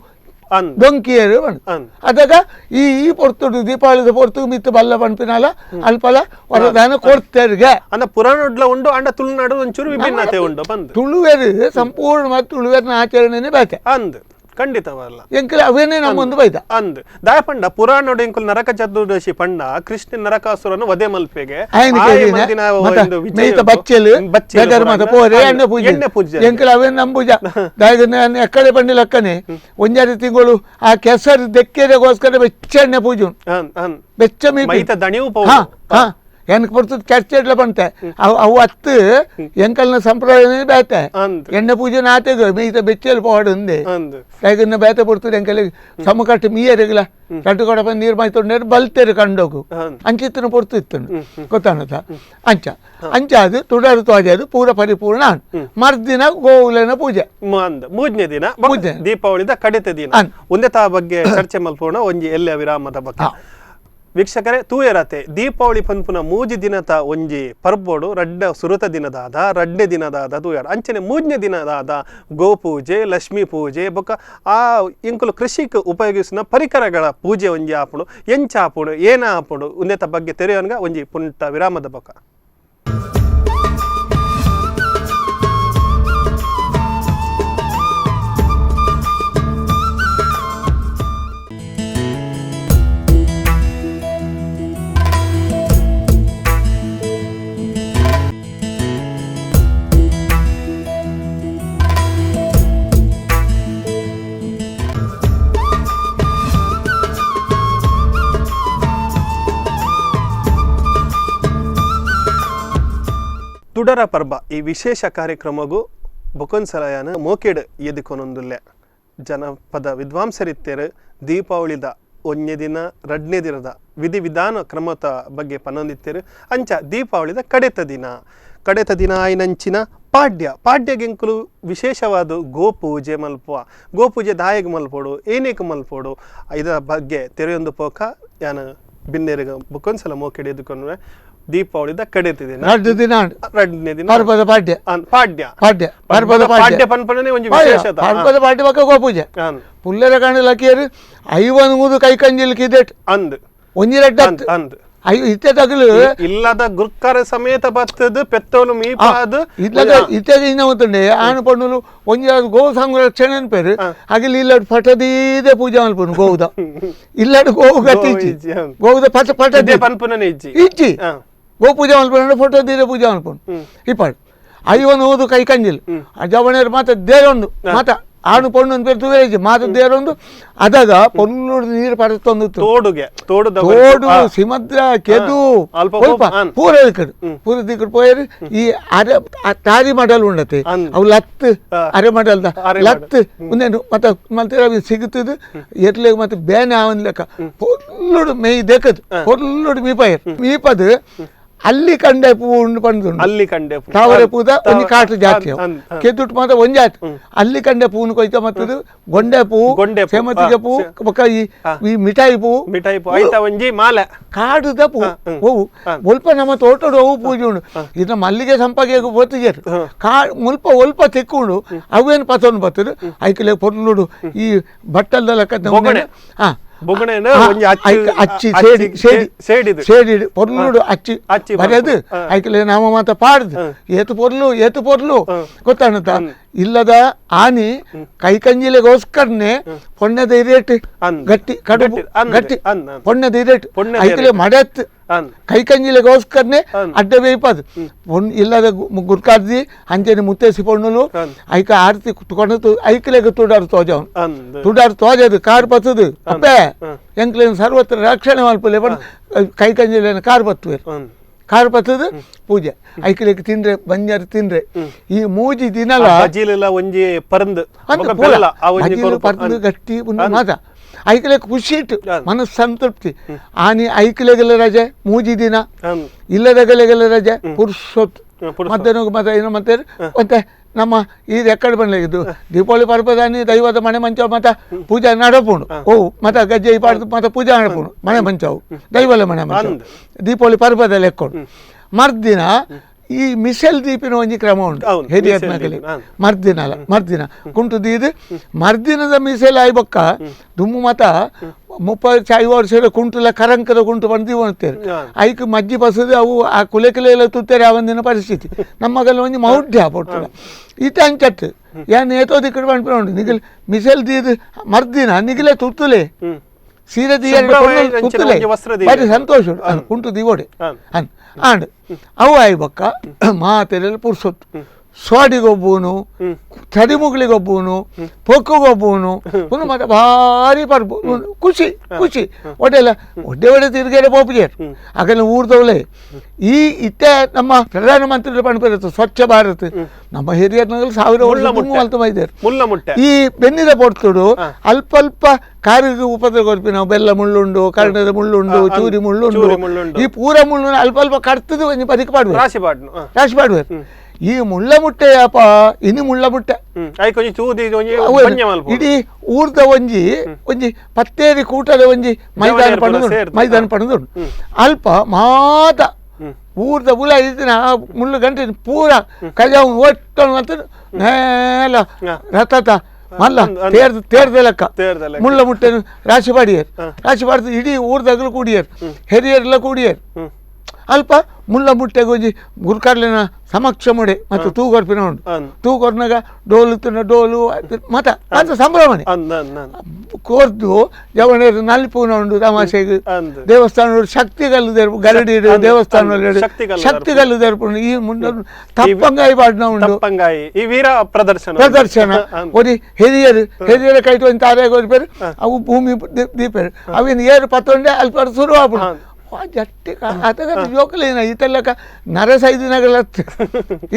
ಡೊಂಕಿಯರು ಅದಾಗ ಈ ಈ ಪೊರ್ತುಡು ದೀಪಾವಳಿದ ಪೊರ್ತು ಮಿತ್ತು ಬಲ್ಲ ಪನ್ಪಿನಾಲ ಅಲ್ಪಲ ವರದಾನ ಕೊಡ್ತೇರ್ಗೆ ಅಂದ ಪುರಾಣಡ್ಲ ಉಂಡು ಅಂಡ ತುಳುನಾಡು ಒಂಚೂರು ವಿಭಿನ್ನತೆ ಉಂಡು ಬಂದು ತುಳುವೆರು ಸಂಪೂರ್ಣ ತುಳುವೆರ್ನ ಆಚರಣೆನೇ ಬೇತೆ ಅಂದ್ ಖಂಡಿತವಲ್ಲ ಎಂಕುಲು ಅವೇನೇ ನಮ್ಮೊಂದು ಬೈದ ಅಂದ್ ದಾಯಪಂಡ ಪುರಾಣೋಡು ಎಂಕುಲು ನರಕ ಚತುರ್ದಶಿ ಪಂಡ ಕೃಷ್ಣ ನರಕಾಸುರನು ವಧೆ ಮಲ್ಪೆಗೆ ಪೂಜೆ ಎಂಕುಲು ಅವೇನು ನಂಬುಜ ದಾಯನ ಎಕ್ಕಡೆ ಬಂಡಿ ಲಕ್ಕನೆ ಒಂಜಾರು ತಿಂಗಳು ಆ ಕೆಸರು ದೆಕ್ಕೆರೆಗೋಸ್ಕರ ಬೆಚ್ಚ ಎಣ್ಣೆ ಪೂಜೆ ಬೆಚ್ಚ ಮೀ ದಣಿವು ಹಾ ಹಾ ಎನ್ಕ್ ಬರ್ತದ ಚರ್ಚೆಡ್ಲ ಬಂತೆ ಅವು ಅವು ಅತ್ತು ಎಂಕಲ್ನ ಸಂಪ್ರದಾಯ ಬೇತೆ ಎಣ್ಣೆ ಪೂಜೆ ನಾತೆಗ ಮೀತ ಬೆಚ್ಚಲ್ ಪೋಡುಂದೆ ದಾಯಗನ್ನ ಬೇತೆ ಬರ್ತದೆ ಎಂಕಲ್ ಸಮಕಟ್ಟು ಮೀಯರಿಗಲ ರಡ್ಡು ಕೊಡಪ ನೀರು ಮಾಯ್ತೊಂಡೇರು ಬಲ್ತೇರು ಕಂಡೋಗು ಅಂಚಿತ್ತನ ಪೊರ್ತು ಇತ್ತು ಗೊತ್ತಾನದ ಅಂಚ ಅಂಚ ಅದು ತುಡರು ತೋಜದು ಪೂರ ಪರಿಪೂರ್ಣ ಮರ್ದಿನ ಗೋವುಲನ ಪೂಜೆ ಮೂಜನೇ ದಿನ ದೀಪಾವಳಿದ ಕಡೆತ ದಿನ ಒಂದೇ ತಾ ಬಗ್ಗೆ ಚರ್ಚೆ ಮಲ್ಪೋಣ ಒಂಜಿ ಎಲ್ಲ ವಿರಾಮದ ಬಗ್ಗೆ. ವೀಕ್ಷಕರೇ ತೂಯರತೆ ದೀಪಾವಳಿ ಪನ್ಪುನ ಮೂಜಿ ದಿನತ ಒಂಜಿ ಪರ್ಬೋಡು ರಡ್ಡ ಸುರುತ ದಿನದಾದ ರಡ್ಡೆ ದಿನದಾದ ತೂಯರ ಅಂಚನೆ ಮೂಜನೇ ದಿನದಾದ ಗೋಪೂಜೆ ಲಕ್ಷ್ಮೀ ಪೂಜೆ ಬೊಕ್ಕ ಆ ಇಂಕುಲು ಕೃಷಿಕ್ ಉಪಯೋಗಿಸಿನ ಪರಿಕರಗಳ ಪೂಜೆ ಒಂಜಿ ಆಪುಡು ಎಂಚ ಆಪುಡು ಏನ ಆಪುಡು ಉಂದೆತ ಬಗ್ಗೆ ತೆರೆಯೋನ್ಗ ಒಂಜಿ ಪುಂಟ ವಿರಾಮದ ಬೊಕ್ಕ. ತುಡರ ಪರ್ಬ ಈ ವಿಶೇಷ ಕಾರ್ಯಕ್ರಮಗೂ ಬೊಕೊಂಸಲಯನ ಮೋಕೆಡ್ ಎದುಕೊನೊಂದುಲ್ಲೆ ಜನಪದ ವಿದ್ವಾಂಸರಿತ್ತೇರು ದೀಪಾವಳಿದ ಒಂಜೇ ದಿನ ರಡ್ನೇ ದಿನದ ವಿಧಿವಿಧಾನ ಕ್ರಮದ ಬಗ್ಗೆ ಪನ್ನೊಂದಿತ್ತೇರು. ಅಂಚ ದೀಪಾವಳಿದ ಕಡೆತ ದಿನ ಕಡೆತ ದಿನ ಆಯ್ನಂಚಿನ ಪಾಡ್ಯ ಪಾಡ್ಯಗೆಂಕುಲು ವಿಶೇಷವಾದ ಗೋಪೂಜೆ ಮಲ್ಪುವ ಗೋಪೂಜೆ ದಾಯಗ್ ಮಲ್ಪೋಡು ಏನೇಕ ಮಲ್ಪೋಡು ಇದರ ಬಗ್ಗೆ ತೆರೆಯೊಂದು ಪೋಕ ಯಾನ ಬಿನ್ನೇರಿಗೆ ಬೊಕೊಂಸಲ ಮೋಕೆಡ್ ಎದುಕೊಂಡ್ರೆ ದೀಪಾವಳಿದ ಕಡೆತ ದಿನ ದಿನ ರಡ್ನೇ ದಿನ ಪರ್ಬದ ಪಾಡ್ಯ ಪಾಡ್ಯ ಪಾಡ್ಯ ಪರ್ಬದ ಪಾಡ್ಯ ಪನ್ಪನೇ ಒಂಜಿ ವಿಶೇಷತೆ ಪರ್ಬದ ಪಾಡ್ಯ ಬಕ್ಕ ಗೋಪೂಜೆ ಪುಲ್ಲೆರ ಕಾಣಲಕ್ಕಿಯರು ಐವನ್ ಕೈ ಕಂಜಿಲ್ ಕಿದೆಟ್ ಅಂದ್ ಒಂಜಿ ರಡ್ಡ ಅಂದ್ ಇತ್ತೆ ತಗಲು ಇಲ್ಲದ ಗುರ್ಕಾರ ಸಮೇತ ಬತ್ತದು ಪೆತ್ತೋಲು ಮೀಪಾದು ಇಲ್ಲದ ಇತ್ತೆ ಇನ್ನ ಗೊತ್ತುಂಡೆ ಆನು ಪಣ್ಣುಲು ಒಂಜಿ ಗೋ ಸಂರಕ್ಷಣೆ ಅನ್ಪೇರು ಅಗಿಲ್ ಇಲ್ಲಡ್ ಪಟದೀದೆ ಪೂಜೆ ಮಲ್ಪುನು ಗೋವುದ ಇಲ್ಲಡ್ ಗೋವು ಗತಿ ಇಜ್ಜಿ ಗೋವುದ ಪಟ ಪಟ ಪನ್ಪುನ ಇಜ್ಜಿ ಇಜ್ಜಿ ಗೋ ಪೂಜೆ ಮಲ್ಪುನ ಫೋಟೋ ದೀದೆ ಪೂಜೆ ಮಲ್ಪುನು ಇಪ್ಪಾಡು ಐವನ್ ಓದು ಕೈ ಕಂಜಿಲ್ ಆ ಜವಣೇರು ಮಾತ ದೇರೊಂದು ಮಾತ ಆನು ಪೊಣ್ಣು ಅಂತ ಪೇರು ತೂವೇಜಿ ಮಾತ ದೇರೊಂದು ಅದಾಗ ಪೊಣ್ಣು ನೀರು ಪಡೆತೊಂದು ತೋಡುಗೆ ತೋಡು ತೋಡು ಸಿಮದ್ರ ಕೆದು ಪೂರ ದಿಕ್ಕಡು ಪೂರ ದಿಕ್ಕಡು ಪೋಯರು ಈ ಅರೆ ತಾರಿ ಮಡಲ್ ಉಂಡತೆ ಅವು ಲತ್ ಅರೆ ಮಡಲ್ದ ಲತ್ ಉಂದೇನು ಮತ್ತೆ ಮತ್ತೆ ಸಿಗುತ್ತದು ಎರ್ಲೆಗ್ ಮತ್ತೆ ಬೇನೆ ಆವನ್ ಲೆಕ್ಕ ಪೊಲ್ಲುಡು ಮೇಯ್ ದೇಕದು ಪೊಲ್ಲುಡು ಮೀಪಾಯರ್ ಮೀಪದು ಅಲ್ಲಿ ಕಂಡೆ ಪೂ ಉಂಡು ಪಂಡು ಅಲ್ಲಿ ಕಂಡೆ ತಾವರೆ ಪೂದ ಒಂಜಿ ಕಾಟು ಜಾತಿ ಕೆದುಟ್ಟು ಮಾತ್ರ ಒಂಜಿ ಜಾತಿ ಅಲ್ಲಿ ಕಂಡೆ ಪೂನು ಕೊಯ್ತ ಮತ್ತದು ಗೊಂಡೆ ಪೂ ಸೇಮತಿಗೆ ಪೂ ಬೊಕ್ಕ ಈ ಈ ಮಿಠಾಯಿ ಪೂ ಮಿಠಾಯಿ ಪೂ ಐತ ಒಂಜಿ ಮಾಲೆ ಕಾಡುದ ಪೂ ಹೂವು ಮುಲ್ಪ ನಮ್ಮ ತೋಟಡು ಹೂವು ಪೂಜೆ ಉಂಡು ಇದನ್ನ ಮಲ್ಲಿಗೆ ಸಂಪಾಗೆ ಪೋತಿಜೇರು ಕಾ ಮುಲ್ಪ ಒಲ್ಪ ತಿಕ್ಕುಂಡು ಅವೇನು ಪತೊಂದು ಬತ್ತದು ಐಕಲೆ ಪೊರ್ಲುಡು ಈ ಬಟ್ಟಲ್ದ ಲೆಕ್ಕ ಹಾ ಅಚ್ಚಿ ಸೇಡಿ ಸೇಡಿ ಸೇಡಿ ಪೊರ್ಲುಡು ಅಚ್ಚಿ ಬರೆದು ಐಕಲೆ ನಾಮ ಮಾತ ಪಾಡ್ದು ಏತು ಪೊರ್ಲು ಏತು ಪೊರ್ಲು ಗೊತ್ತಾಣತ ಇಲ್ಲದ ಆನಿ ಕೈಕಂಜಿಲೆಗೋಸ್ಕರನೆ ಪೊಣ್ಣದ ಇರೇಟ್ ಗಟ್ಟಿ ಕಡುಬು ಗಟ್ಟಿ ಪೊಣ್ಣದ ಇರೇಟ್ ಐಕಲೆ ಮಡತ್ ಕೈಕಂಜಿಲೆಗೋಸ್ಕರನೆ ಅಡ್ಡ ಬೇಯ್ಪದು ಪೊಣ್ಣು ಇಲ್ಲದ ಗುರ್ಕಾರ್ಜಿ ಅಂಚನೆ ಮುತ್ತೇಸಿ ಪೊಣ್ಣುಲು ಐಕ ಆರತಿ ಕೊಣತು ಐಕಲೆಗ್ ತುಡಾರು ತೋಜವನು ತುಡಾರು ತೋಜದು ಕಾರ್ ಬತ್ತದು ಅಪ್ಪೆ ಎಂಕ್ಲೇನು ಸರ್ವತ್ರ ರಕ್ಷಣೆ ಮಲ್ಪಲೆ ಪಂಡ ಕೈಕಂಜಿಲೇನ ಕಾರ್ ಬತ್ತುವೆರ್ ಕಾರ್ ಬತ್ತದು ಪೂಜೆ ಐಕಲೆಗ್ ತಿಂದ್ರೆ ಬಂಜಾರು ತಿಂದ್ರೆ ಈ ಮೂಜಿ ದಿನಲ ಒಂಜಿ ಪರಂದು ಪರಂದು ಗಟ್ಟಿ ಮಾತ ಐಕಲೆ ಖುಷಿ ಇಟ್ಟು ಮನಸ್ಸು ಸಂತೃಪ್ತಿ ಆನಿ ಐಕಲೆಗೆಲ್ಲ ರಜೆ ಮೂಜಿ ದಿನ ಇಲ್ಲದಗಲೆಗೆಲ್ಲ ರಜೆ ಪುರುಷೊತ್ತು ಮಧ್ಯಾಹ್ನ ಮತ್ತೆ ಏನೋ ಮತ್ತೆ ಮತ್ತೆ ನಮ್ಮ ಈ ರೆಕಾರ್ಡ್ ಬಂದ್ಲಿದ್ದು ದೀಪಾವಳಿ ಪರ್ಬದಾನಿ ದೈವದ ಮನೆ ಮಂಚ ಮತ್ತೆ ಪೂಜೆ ನಡಪುಂಡು ಓ ಮತ್ತೆ ಗಜ್ಜೆ ಪಾಡ್ದು ಮತ್ತೆ ಪೂಜೆ ನಡಪುಂಡು ಮನೆ ಮಂಚವು ದೈವಲ ಮನೆ ಮಂಚ ದೀಪಾವಳಿ ಪರ್ಬದಲ್ಲಿ ಎಕ್ಕೊಂಡು ಮರ್ದಿನ ಈ ಮಿಸೆಲ್ ದೀಪಿನ ಒಂಜಿ ಕ್ರಮ ಉಂಟು ಹಿರಿಯರ್ನಗಲಿ ಮರ್ದಿನ ಅಲ್ಲ ಮರ್ದಿನ ಕುಂಟು ದೀದು ಮರ್ದಿನದ ಮಿಸೆಲ್ ಆಯ್ಬಕ್ಕ ದುಮ್ಮು ಮತ 35 ವರ್ಷ ಕುಂಟುಲ ಕರಂಕದ ಕುಂಟು ಬಂದು ಅಂತಾರೆ ಐಕ್ ಮಜ್ಜಿ ಬಸದು ಅವು ಆ ಕುಲೆ ಕುಲೆ ಎಲ್ಲ ತುತ್ತೇರೆ ಆ ಒಂದಿನ ಪರಿಸ್ಥಿತಿ ನಮ್ಮಗಲ್ಲ ಒಂಜಿ ಮೌಢ್ಯ ಪೊಟ್ಟುಲ ಈತ ಅಂಚತ್ತು ಯಾನ್ ಏತೋ ದಿಕ್ಕಡು ಪನ್ಪಿನ ಉಂಟು ನಿಗಲ್ ಮಿಸೆಲ್ ದೀದು ಮರ್ದಿನ ನಿಗಲೆ ತುತ್ತುಲೆ ಸೀರೆ ತುತ್ತುಲೆ ಬಾರಿ ಸಂತೋಷ ಕುಂಟು ದೀವೋಡೆ ಅನ್ ಆಂಡ್ ಅವು ಆಯ್ಬಕ್ಕ ಮಾತೆಲ್ಲ ಪುರ್ಸೊತ್ತು ಸೋಡಿಗೊಬ್ಬನು ತಡಿಮುಗ್ಳಿಗೊಬ್ಬನು ಪೊಕ್ಕಗೊಬ್ಬನು ಒಂದು ಮತ್ತೆ ಭಾರಿ ಪರ್ಬು ಖುಷಿ ಖುಷಿ ಒಡ್ಡೆಲ್ಲ ಒಡ್ಡೆ ಒಡೆ ತಿರುಗೇರೆ ಪೋಪುಜೇರು ಆಗಲ್ಲ ಊರ್ದವಳೆ ಈ ಇತ್ತೆ ನಮ್ಮ ಪ್ರಧಾನಮಂತ್ರಿ ಪಣಪೇರತ್ತು ಸ್ವಚ್ಛ ಭಾರತ್ ನಮ್ಮ ಹಿರಿಯರ್ನಲ್ಲಿ 1000 ವರ್ಷ ಇದ್ದಾರೆ. ಈ ಬೆನ್ನಿದ ಪೊರ್ತುಡು ಅಲ್ಪ ಅಲ್ಪ ಕಾರಿಗೆ ಉಪದ್ರ ಕೊರ್ಪಿ ನಾವು ಬೆಲ್ಲ ಮುಳ್ಳುಂಡು, ಕರ್ಣದ ಮುಳ್ಳುಂಡು, ಚೂರಿ ಮುಳ್ಳುಂಡು, ಈ ಪೂರ ಮುಳ್ಳು ಅಲ್ಪ ಅಲ್ಪ ಕಡ್ತದು ಒಂಜಿ ಬದಿಕ್ ಪಾಡುವೆ, ರಾಶಿ ಪಾಡುವೆ. ಈ ಮುಳ್ಳ ಮುಟ್ಟೆಯಪ್ಪ ಇನಿ ಮುಳ್ಳ ಮುಟ್ಟೆ ಇಡೀ ಊರ್ದ ಒಂಜಿ ಒಂಜಿ ಪತ್ತೇರಿ ಕೂಟದ ಒಂಜಿ ಮೈದಾನ ಪಡೆದು ಮೈದಾನ ಪಡೆದು ಅಲ್ಪ ಮಾತ ಊರ್ದ ಬುಲ ಇದ್ದಿನ ಆ ಮುಳ್ಳು ಗಂಟೆ ಪೂರ ಕಜಾವು ಒಟ್ಟು ಅಂತ ನೇಲ ರಥತ ಮಲ್ಲ ತೇರ್ದ ತೇರ್ದ ಲೆಕ್ಕ ಮುಳ್ಳ ಮುಟ್ಟೆನು ರಾಶಿ ಪಾಡಿಯರ್, ರಾಶಿ ಪಾಡ್ದು ಇಡೀ ಊರ್ದಾಗಲು ಕೂಡಿಯರ್, ಹೆರಿಯರೆಲ್ಲ ಕೂಡಿಯರ್. ಅಲ್ಪ ಮುಳ್ಳ ಮುಟ್ಟೆಗೆ ಒಂಜಿ ಗುರ್ಕಾರ್ಲಿನ ಸಮಕ್ಷ ಮುಡೆ ಮತ್ತು ತೂಗೊರ್ಪಿನ ಉಂಟು, ತೂಗೊರ್ನಾಗ ಡೋಲು ತಿನ್ನ ಡೋಲು ಮತ ಮತ ಸಂಭ್ರಮಣೆ ಕೋರ್ದು ಜವಣರು ನಲ್ಪೂನ ಉಂಡು ತಮಾಷೆಗೆ. ದೇವಸ್ಥಾನ ಶಕ್ತಿಗಲ್ಲು ದೇರ್ಪು ಗರಡಿ ದೇವಸ್ಥಾನ ಶಕ್ತಿಗಲ್ಲು ದೇರ್ಪು ಈ ಮುಂಡ ತಪ್ಪಂಗಾಯಿ ಪಾಡ್ನ ಉಂಡು, ಈ ವೀರ ಪ್ರದರ್ಶನ ಪ್ರದರ್ಶನ ಒರಿ ಹಿರಿಯರು ಹಿರಿಯರ ಕೈಟು ಒಂದು ತಾರೆಗೆ ಒರಿಪೇರು ಅವು ಭೂಮಿ ದೀಪೇರು ಅವಿನ ಏರು ಪತ್ತೊಂಡೆ ಅಲ್ಪ ಶುರು ಆಪುಂಡು. ಜಟ್ಟಿ ಆತಗ ಜೋಕುಲೇನ ಈತೆಲ್ಲಕ ನರಸೈದಿನಗಲ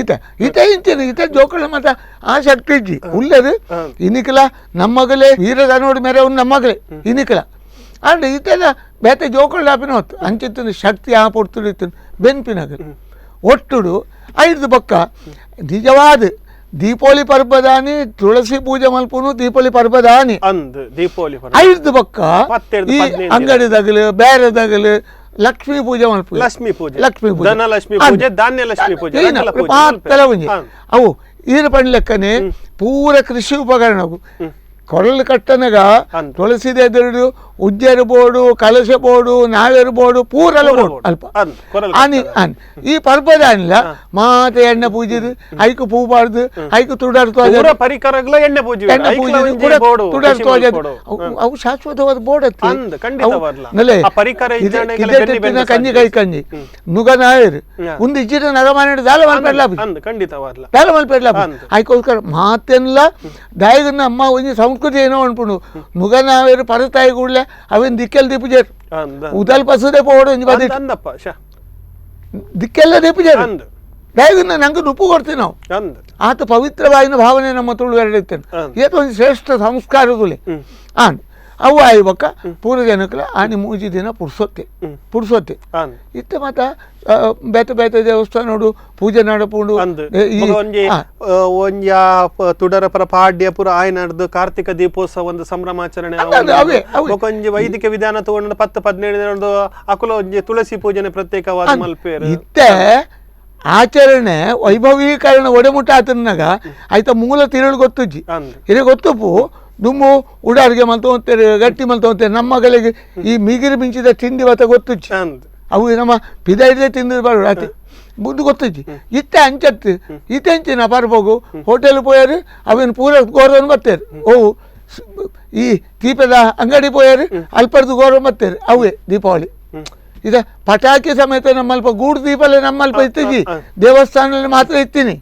ಈತ ಈತ ಇಂಚಿನ ಈತ ಜೋಕುಲ ಮಾತ ಆ ಶಕ್ತಿ ಇಜ್ಜಿ ಉಲ್ಲದು ಇನಿಕಲ ನಮ್ಮಗಲೇ ವೀರಧನೋಡು ಮೇರೆ ಅವ್ನು ನಮ್ಮಗಲೇ ಇನಿಕಲ ಅಂಡ್ ಈತೆಲ್ಲ ಬೇತೆ ಜೋಕುಲು ಲಾಪಿನ ಹೊತ್ತು ಅಂಚಿತ್ತಿನ ಶಕ್ತಿ ಆ ಪೊರ್ತುಡು ಇತ್ತು ಬೆನ್ಪಿನಗಲು ಒಟ್ಟುಡು ಐದು ಬೊಕ್ಕ ನಿಜವಾದ ದೀಪಾವಳಿ ಪರ್ಬದಾನಿ ತುಳಸಿ ಪೂಜೆ ಮಲ್ಪುನು ದೀಪಾವಳಿ ಪರ್ಬದಾನಿ ದೀಪಾವಳಿ ಐದು ಬೊಕ್ಕ ಈ ಅಂಗಡಿದಾಗಲು ಬೇರೆದಾಗಲು ಲಕ್ಷ್ಮೀ ಪೂಜೆ ಮಲ್ಪು, ಲಕ್ಷ್ಮೀ ಪೂಜೆ, ಲಕ್ಷ್ಮೀ ಪೂಜೆ, ಧನಲಕ್ಷ್ಮೀ ಪೂಜೆ, ಧಾನ್ಯ ಲಕ್ಷ್ಮೀ ಪೂಜೆ ಒಂಜಿ ಅವು ಈರು ಪಣ್ಲೆಕ್ಕನೆ ಪೂರ ಕೃಷಿ ಉಪಕರಣವು ಕೊರಲು ಕಟ್ಟನಗ ತುಳಸಿ ಎದುರು ಉಜ್ಜರು ಬೋಡು, ಕಲಶ ಬೋಡು, ನಾವೆರು ಬೋಡು, ಪೂರೆಲ್ಲ ಬೋಡು ಅಲ್ಪ ಆನಿ ಆನಿ ಈ ಪರ್ಬದ ಅನಿಲ್ಲ ಮಾತೆ ಎಣ್ಣೆ ಪೂಜಿದು ಐಕು ಪೂ ಬಾರ್ದು ಐಕು ತುಡಾರು ತೋಜ ಪರಿಕರಗಳ ಎಣ್ಣೆ ಪೂಜೆ ಎಣ್ಣೆ ಪೂಜಿದು ತುಡಾರು ತೋಜದು ಅವು ಶಾಶ್ವತವಾದ ಬೋರ್ಡ್ ಕಂಜಿ ಕೈ ಕಂಜಿ ನುಗ ನಾಯರು ಒಂದು ಇಜ್ಜಿರ ನಗಮಾನ ದಾಲ ಮಲ್ಪೆಡ್ಲ ಖಂಡಿತವಾಗ್ಲ ದಾಲ ಮಲ್ಪೆಡ್ಲ ಐಕೋಸ್ಕರ ಮಾತೆಲ್ಲ ದಾಯಗನ್ನ ಅಮ್ಮ ಒಂಜಿ ಸಂಸ್ಕೃತಿ ಏನೋ ಅನ್ಪುಂಡು ನುಗ ನಾವೇರು ಪರತಾಯಿ ಕೂಡಲೇ ಅವೇನು ದಿಕ್ಕೆಲ್ಲ ದೀಪುಜೇರು ಉದಲ್ ಪಸುದೇ ಪೋಡು ಒಂಜಿ ಬದಿ ದಿಕ್ಕೆಲ್ಲ ದೀಪುಜೇರು ದಾಯಗನ್ನ ನಂಗೆ ನುಪ್ಪು ಕೊಡ್ತೀವಿ ನಾವು. ಆತ ಪವಿತ್ರವಾಯಿನ ಭಾವನೆ ನಮ್ಮ ತುಳು ಎರಡಿರ್ತೇನೆ ಏತ ಒಂದು ಶ್ರೇಷ್ಠ ಸಂಸ್ಕಾರದುಲೆ ಆನ್ ಅವು ಆಯ್ಬಕ್ಕ ಪೂರ ಜನಕ್ಕಲ ಆನಿ ಮೂಜಿ ದಿನ ಪುರ್ಸೊತ್ತೆ ಪುರ್ಸೊತ್ತೆ ಇತ್ತ ಮಾತ ಬೇತೆ ಬೇತೆ ದೇವಸ್ಥಾನೋಡು ಪೂಜೆ ನಡಪುಂಡು ಒಂಜಿ ತುಡರ ಪರ ಪಾಡ್ಯ ಪುರ ಆಯ್ನಡ್ದು ಕಾರ್ತಿಕ ದೀಪೋತ್ಸವ ಒಂದು ಸಂಭ್ರಮಾಚರಣೆ ಒಂಜಿ ವೈದಿಕ ವಿಧಾನ ತಗೊಂಡು 10 15 ದಿನ ಅಕುಲ ಒಂಜಿ ತುಳಸಿ ಪೂಜನೆ ಪ್ರತ್ಯೇಕವಾದ ಮಲ್ಪೇರು ಇತ್ತೆ ಆಚರಣೆ ವೈಭವೀಕರಣ ಒಡೆಮುಟ್ಟ ಆತನಾಗ ಆಯ್ತ ಮೂಲ ತಿರುಳು ಗೊತ್ತುಜ್ಜಿ ಇದು ಗೊತ್ತುಪ್ಪು ದುಮ್ಮು ಉಡಾರಿಗೆ ಮಲ್ತೊಂತೇರು, ಗಟ್ಟಿ ಮಲ್ತೊಂತೇರು. ನಮ್ಮಗಳಿಗೆ ಈ ಮಿಗಿರು ಮಿಂಚಿದ ತಿಂಡಿ ಬತ್ತ ಗೊತ್ತುಚ್ಚಿ, ಅವು ನಮ್ಮ ಪಿದಾಯಿಡದೆ ತಿಂದು ಬರೋಡು ಅತಿ ಮುಂದೆ ಗೊತ್ತುಚ್ಚಿ. ಇತ್ತೆ ಅಂಚತ್ತು ಇತ್ತೆಂಚಿನ ಪರ್ಬೋಗು ಹೋಟೆಲ್ ಪೋಯಾರು ಅವೇನು ಪೂರ ಗೋರವನ್ನು ಬತ್ತೇರು. ಓ ಈ ದೀಪದ ಅಂಗಡಿ ಪೋಯಾರು ಅಲ್ಪರ್ದು ಗೋರವ ಬತ್ತೇರು. ಅವೇ ದೀಪಾವಳಿ. ಇದ ಪಟಾಕಿ ಸಮೇತ ನಮ್ಮಲ್ಪ ಗೂಡು ದೀಪಲ್ಲೇ ನಮ್ಮಲ್ಪ ಇತ್ತೀಚಿ, ದೇವಸ್ಥಾನದಲ್ಲಿ ಮಾತ್ರ ಇತ್ತೀನಿ.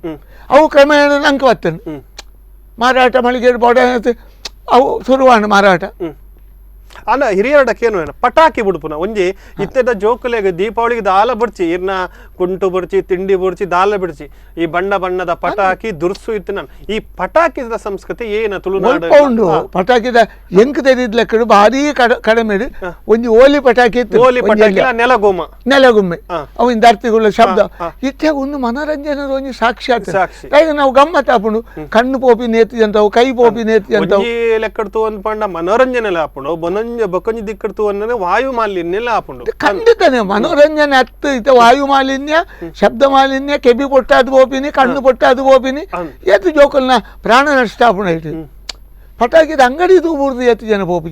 ಅವು ಕ್ರಮೇಣ ನಂಗೆ ಬರ್ತೇನೆ ಮಾರಾಟ ಮಳಿಗೆ ಬೋಡ ಅವು ಶುರುವಾಣ ಮಾರಾಟ. ಅಲ್ಲ ಹಿರಿಯರಡಕ್ಕೇನು ಪಟಾಕಿ ಬಿಡ್ಪುನ ಒಂಜಿ ಇತ್ತೆದ ಜೋಕುಲೆಗ್ ದೀಪಾವಳಿಗೆ ದಾಲ ಬುಡ್ಚಿ, ಇರ್ನ ಕುಂಟು ಬುಡ್ಚಿ, ತಿಂಡಿ ಬುಡ್ಚಿ, ದಾಲ ಬಿಡ್ಚಿ, ಈ ಬಣ್ಣ ಬಣ್ಣದ ಪಟಾಕಿ ದುರ್ಸು ಇತ್ತು. ನಾನು ಈ ಪಟಾಕಿದ ಸಂಸ್ಕೃತಿ ಏನ ತುಳುನಾಡು ಉಂಡು ಪಟಾಕಿದ ಎಂಕ್ ತೆರಿದ್ ಲೆಕ್ಕಡು ಭಾರಿ ಕಡಿಮೆ. ಒಂಜಿ ಓಲಿ ಪಟಾಕಿ ಇತ್ತು, ಓಲಿ ಪಟಾಕಿ, ನೆಲಗೊಮ್ಮ ನೆಲಗುಮ್ಮೆ ಅವಿನ ದರ್ತಿಗಳ ಶಬ್ದ ಇತ್ತೆ ಒಂದು ಮನೋರಂಜನೆ ಒಂಜಿ ಸಾಕ್ಷಿ ಆಗ್ತದೆ. ನಾವು ಗಮ್ಮತ್ ಆಪುಂಡು, ಕಣ್ಣು ಪೋಪಿ ನೇತಿ ಅಂತವು, ಕೈ ಪೋಪಿ ನೇತಿ ಅಂತವು. ಲೆಕ್ಕಡ್ತು ಒಂದು ಪಂಡ ಮನೋರಂಜನೆ ಆಪುಂಡು, ಬೊಕೊಂಜಿ ದಿಕ್ಕಡ್ತು ಅನ್ನೋದು ವಾಯು ಮಾಲಿನ್ಯ ಆಪುಂಡು. ಖಂಡಿತನೇ ಮನೋರಂಜನೆ ಅತ್ತು ಇತ್ತ ವಾಯು ಮಾಲಿನ್ಯ, ಶಬ್ದ ಮಾಲಿನ್ಯ, ಕೆಬಿ ಪೊಟ್ಟಾದು ಪೋಪಿನಿ, ಕಣ್ಣು ಪೊಟ್ಟಾದು ಪೋಪಿನಿ, ಏತು ಜೋಕಲ್ನ ಪ್ರಾಣ ನಷ್ಟ ಆಪುಂಡು. ಇಟ್ಟು ಪಟಾಕಿದ ಅಂಗಡಿ ತೂಬುರ್ದು ಏತು ಜನ ಪೋಪಿ.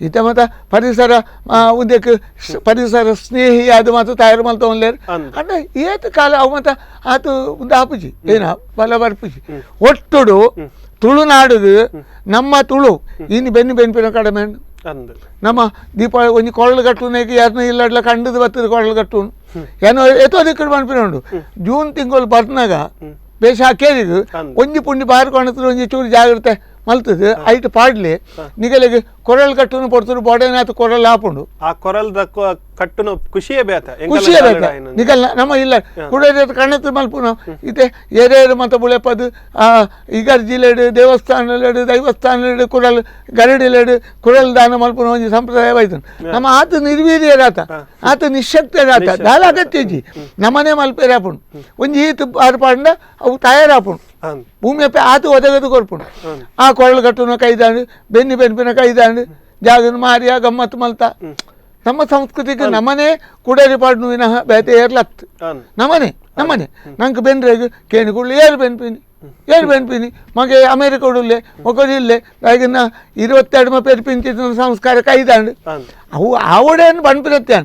ಇತ್ತ ಮತ್ತ ಪರಿಸರ ಉದಕ್ಕೆ ಪರಿಸರ ಸ್ನೇಹಿ ಅದು ಮಾತ್ರ ತಯಾರು ಮಲ್ತೊನ್ಲೇರು. ಅಂಡ ಏತು ಕಾಲ ಅವು ಮತ್ತ ಆತು ಒಂದು ಆಪುಜಿ ಏನ ಬಲ ಬರ್ಪುಜಿ. ಒಟ್ಟುಡು ತುಳುನಾಡುದು ನಮ್ಮ ತುಳು ಇನ್ನು ಬೆನ್ನು ಬೆನ್ಪಿನ ಕಡಿಮೆ. ನಮ್ಮ ದೀಪಾವಳಿ ಒಂಜಿ ಕೊಳಲು ಕಟ್ಟುನೇಗೆ ಯಾರನ್ನೂ ಇಲ್ಲಡ್ಲ ಕಂಡದು ಬರ್ತದೆ ಕೊಳಲು ಕಟ್ಟುನು ಏನೋ ಏತೋ ದಿಕ್ಕಡು ಪನ್ಪಿನ ಉಂಡು. ಜೂನ್ ತಿಂಗಳು ಬರ್ನಾಗ ಬೇಷ ಹಾಕೇರಿಗು ಒಂಜಿ ಪುಂಡಿ ಬಾರ್ ಕೊಣತ್ರ ಒಂಜಿ ಚೂರು ಜಾಗ್ರತೆ ಮಲ್ತದೆ ಐಟ್ ಪಾಡ್ಲಿ ನಿಗಲಿಗೆ ಕೊರಲ್ ಕಟ್ಟುನು ಪೊರ್ತರು ಬೋಡೇನಾತು ಕೊರಲ್ ಆಪುಂಡು. ಆ ಕೊರಲ್ ಕಟ್ಟುನು ಖುಷಿಯೇ ಬೇತ, ಖುಷಿಯೇ ಬೇತ ನಿಗಲ್ ನಮ್ಮ ಇಲ್ಲ ಕುಡಿಯೋದು ಕಣ್ಣತ್ತು ಮಲ್ಪುನು. ಇತ್ತೆ ಏರೇರು ಮತ ಬುಳೆಪದು ಇಗರ್ಜಿಲೇಡು ದೇವಸ್ಥಾನಲೇಡು ದೈವಸ್ಥಾನಲೇಡು ಕುರಲ್ ಗರಡಿಲೇಡು ಕುರಲ್ ದಾನ ಮಲ್ಪುನ ಒಂಜಿ ಸಂಪ್ರದಾಯ ಬೈತನು. ನಮ್ಮ ಆತ ನಿರ್ವೀರ್ಯರಾತ, ಆತ ನಿಶಕ್ತರಾತ, ದಾಲ ಅಗತ್ಯಜಿ ನಮ್ಮನೆ ಮಲ್ಪೇರಾಪುಂಡು. ಒಂಜಿ ಈತು ಬಾರ್ ಪಾಂಡ ಅವು ತಯಾರಾಪುಂಡು. ಭೂಮಿಯಪ್ಪ ಆತು ಒದಗದು ಕೊರ್ಪುಂಡು. ಆ ಕೊರಳು ಕಟ್ಟುನ ಕೈದಾಂಡು, ಬೆನ್ನಿ ಬೆನ್ಪಿನ ಕೈದಾಂಡು, ಜಾಗನ ಮಾರಿಯ ಗಮ್ಮತ್ತು ಮಲ್ತ. ನಮ್ಮ ಸಂಸ್ಕೃತಿಗೆ ನಮ್ಮನೆ ಕುಡರಿ ಪಾಡ್ನು ವಿನಃ ಬೇತೆ ಏರ್ಲತ್ತು. ನಮ್ಮನೆ ನಮ್ಮನೆ ನಂಗೆ ಬೆನ್ರೇಗು ಕೇಣಿಕುಳ್ಳು ಏರು ಬೆನ್ಪಿನಿ ಏರು ಬೆನ್ಪಿನಿ ಮಗೆ ಅಮೇರಿಕ ಉಡುಲ್ಲೆ ಒಕ್ಕದು ಇಲ್ಲೆ ಆಗಿನ 22 ಪೆರ್ಪಿಂಚಿನ ಸಂಸ್ಕಾರ ಕೈದಾಂಡು ಅವು ಆವಡೇನು ಬನ್ಪಿರತ್ತೆ.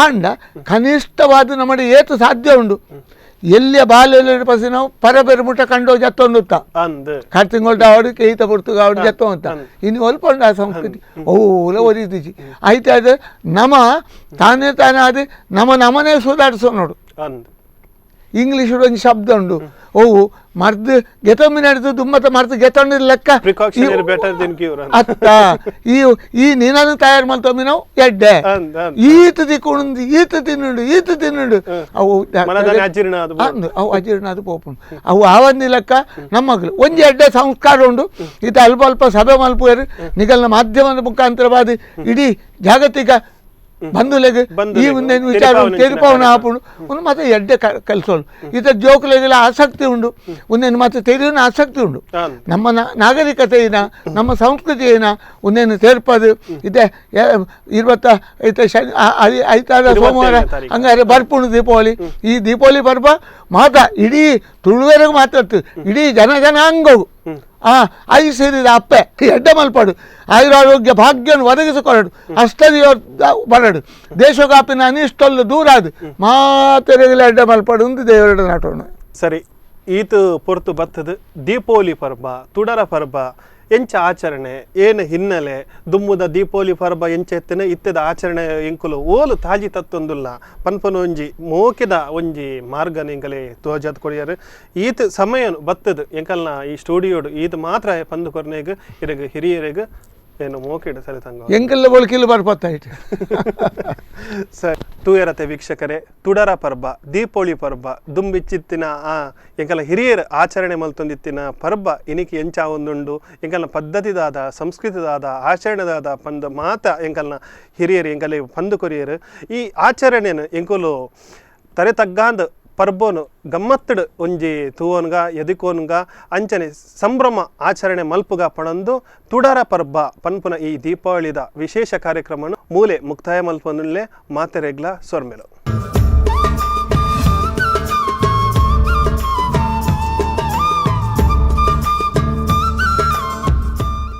ಆಂಡ ಕನಿಷ್ಠವಾದ ನಮ್ಮಡೆ ಏತು ಸಾಧ್ಯ ಉಂಡು. ಎಲ್ಲಿಯ ಬಾಲ್ಯ ಪಸಿ ನಾವು ಪರಬೇರು ಮುಟ್ಟ ಕಂಡೋ ಜತ್ತೊಂದುತ್ತ ಕಾರ್ತಿಂಗೊಲ್ಟ ಆವಡು ಕೇಯಿತ ಪುರ್ತುಗ ಆವಡು ಜತ್ತೋ ಅಂತ ಇನ್ನು ಒಲ್ಪೊಂಡು ಆ ಸಂಸ್ಕೃತಿ ಓಲ ಒರಿತಿಜಿ ಆಯ್ತು. ಅದು ನಮ ತಾನೇ ತಾನೇ ಅದು ನಮ್ಮ ನಮನೇ ಸುಧಾರಿಸೋ ನೋಡು. ಇಂಗ್ಲೀಷ್ ಒಂದು ಶಬ್ದ ಉಂಡು ಓವು ಮರ್ದು ಗೆತೊಮ್ಮಿ ನಡೆದು ದುಮ್ಮತ ಮರ್ದು ಗೆತೊಂಡಿದ ಲೆಕ್ಕ ಅತ್ತ ಈ ಈ ನೀನನ್ನು ತಯಾರು ಮಲ್ತೊಮ್ಮಿ ನಾವು ಎಡ್ಡೆ ಈತ ದಿಕ್ಕೊಂಡು ಈತ ತಿನ್ನುಂಡು ಈತ ತಿನ್ನುಂಡು ಅವು ಅವು ಅಜೀರ್ಣ ಅದು ಪೋಪುಂಡು. ಅವು ಆವಂದಿ ಲೆಕ್ಕ ನಮ್ಮಗಳು ಒಂಜಿ ಎಡ್ಡೆ ಸಂಸ್ಕಾರ ಉಂಡು. ಈತ ಅಲ್ಪ ಅಲ್ಪ ಸಭೆ ಮಲ್ಪುವರು ನಿಗಲ್ನ ಮಾಧ್ಯಮದ ಮುಖಾಂತರವಾದ ಇಡೀ ಜಾಗತಿಕ ಬಂಧುಲೆಗ್ ಈ ಒಂದೇನು ವಿಚಾರ ತೆರಿಪಾವನ ಆಪುಂಡು. ಒಂದು ಮತ್ತೆ ಎಡ್ಡೆ ಕಲಿಸೋಳು ಈತ ಜೋಕುಲೆಗೆಲ್ಲ ಆಸಕ್ತಿ ಉಂಡು, ಒಂದೇನು ಮತ್ತೆ ತೆರಿಯುವ ಆಸಕ್ತಿ ಉಂಡು. ನಮ್ಮ ನಾಗರಿಕತೆ ಏನ, ನಮ್ಮ ಸಂಸ್ಕೃತಿ ಏನ ಒಂದೇನು ತೇರ್ಪದು ಇದೆ. 20 ಶನಿ ಐತಾರ ಸೋಮವಾರ ಹಂಗಾರೆ ಬರ್ಪುಂಡು ದೀಪಾವಳಿ. ಈ ದೀಪಾವಳಿ ಪರ್ವ ಮಾತ್ರ ಇಡೀ ತುಳುವೆರೆಗೆ ಮಾತ್ರ ಇಡೀ ಜನ ಜನಾಂಗವು ಆ I ಸೇರಿದ ಅಪ್ಪೆ ಎಡ್ಡೆ ಮಲ್ಪಾಡು ಆಯುರಾರೋಗ್ಯ ಭಾಗ್ಯವನ್ನು ಒದಗಿಸಿಕೊರಡು ಅಷ್ಟದಿಯೋ ಬರಡು ದೇಶಗಾಪಿನ ಅನಿಷ್ಟೊಲ್ಲು ದೂರ ಅದು ಮಾತೆರೆಗಲ ಎಡ್ಡೆ ಮಲ್ಪಾಡು ಒಂದು ದೇವರಡು ನಾಟೋಣ. ಸರಿ, ಈತು ಪೊರ್ತು ಬತ್ತದ ದೀಪಾವಳಿ ಪರ್ಬ ತುಡರ ಪರ್ಬ ಎಂಚ ಆಚರಣೆ ಏನು ಹಿನ್ನೆಲೆ ದುಮ್ಮುದ ದೀಪಾವಳಿ ಪರ್ಬ ಎಂಚ ಎತ್ತನೆ ಇತ್ತದ ಆಚರಣೆ ಎಂಕುಲು ಓಲು ತಾಜಿ ತತ್ತೊಂದುಲ್ಲ ಪನ್ಪನ ಒಂಜಿ ಮೋಕಿದ ಒಂಜಿ ಮಾರ್ಗನ ಎಂಕಲೆ ತೋಜಾದ್ ಕೊಡಿಯಾರು. ಈತ ಸಮಯನು ಬತ್ತದ ಎಂಕಲ್ನ ಈ ಸ್ಟುಡಿಯೋಡು ಈತ ಮಾತ್ರ ಪಂದು ಕೊರ್ನೆಗ್ ಇರಗ ಹಿರಿಯರಿಗ ಏನು ಮೋಕಿಡ ಸರಿ ತಂಗ ಎಂಕಲ್ಲ ಒಳಕಿಲ್ಲ ಬರ್ಪತ್ತಾಯ್ತು. ಸರ್ ತೂಯರತೆ ವೀಕ್ಷಕರೇ, ತುಡರ ಪರ್ಬ ದೀಪಾವಳಿ ಪರ್ಬ ದುಂಬಿಚ್ಚಿತ್ತಿನ ಆ ಎಂಕಲ ಹಿರಿಯರ ಆಚರಣೆ ಮಲ್ತೊಂದಿತ್ತಿನ ಪರ್ಬ ಇನಿಕ್ ಎಂಚ ಒಂದುಂಡು ಎಂಕಲ್ನ ಪದ್ಧತಿದಾದ ಸಂಸ್ಕೃತಿದಾದ ಆಚರಣೆದಾದ ಪಂದ ಮಾತ ಎಂಕಲ್ನ ಹಿರಿಯರು ಎಂಕಲೆ ಪಂದು ಕೊರಿಯರು. ಈ ಆಚರಣೆನ ಎಂಕುಲು ತರೆ ತಗ್ಗಾಂದ್ ಪರ್ಬೋನು ಗಮ್ಮತ್ತಡು ಒಂಜಿ ತೂವನ್ಗ ಎದಿಕೋನ್ಗ ಅಂಚನೆ ಸಂಭ್ರಮ ಆಚರಣೆ ಮಲ್ಪುಗ ಪಣಂದು ತುಡರ ಪರ್ಬ ಪನ್ಪುನ ಈ ದೀಪಾವಳಿದ ವಿಶೇಷ ಕಾರ್ಯಕ್ರಮನು ಮೂಲೆ ಮುಕ್ತಾಯ ಮಲ್ಪನುಲ್ಲೇ ಮಾತೆರೆಗ್ಲ ಸೊರ್ಮೆಲು.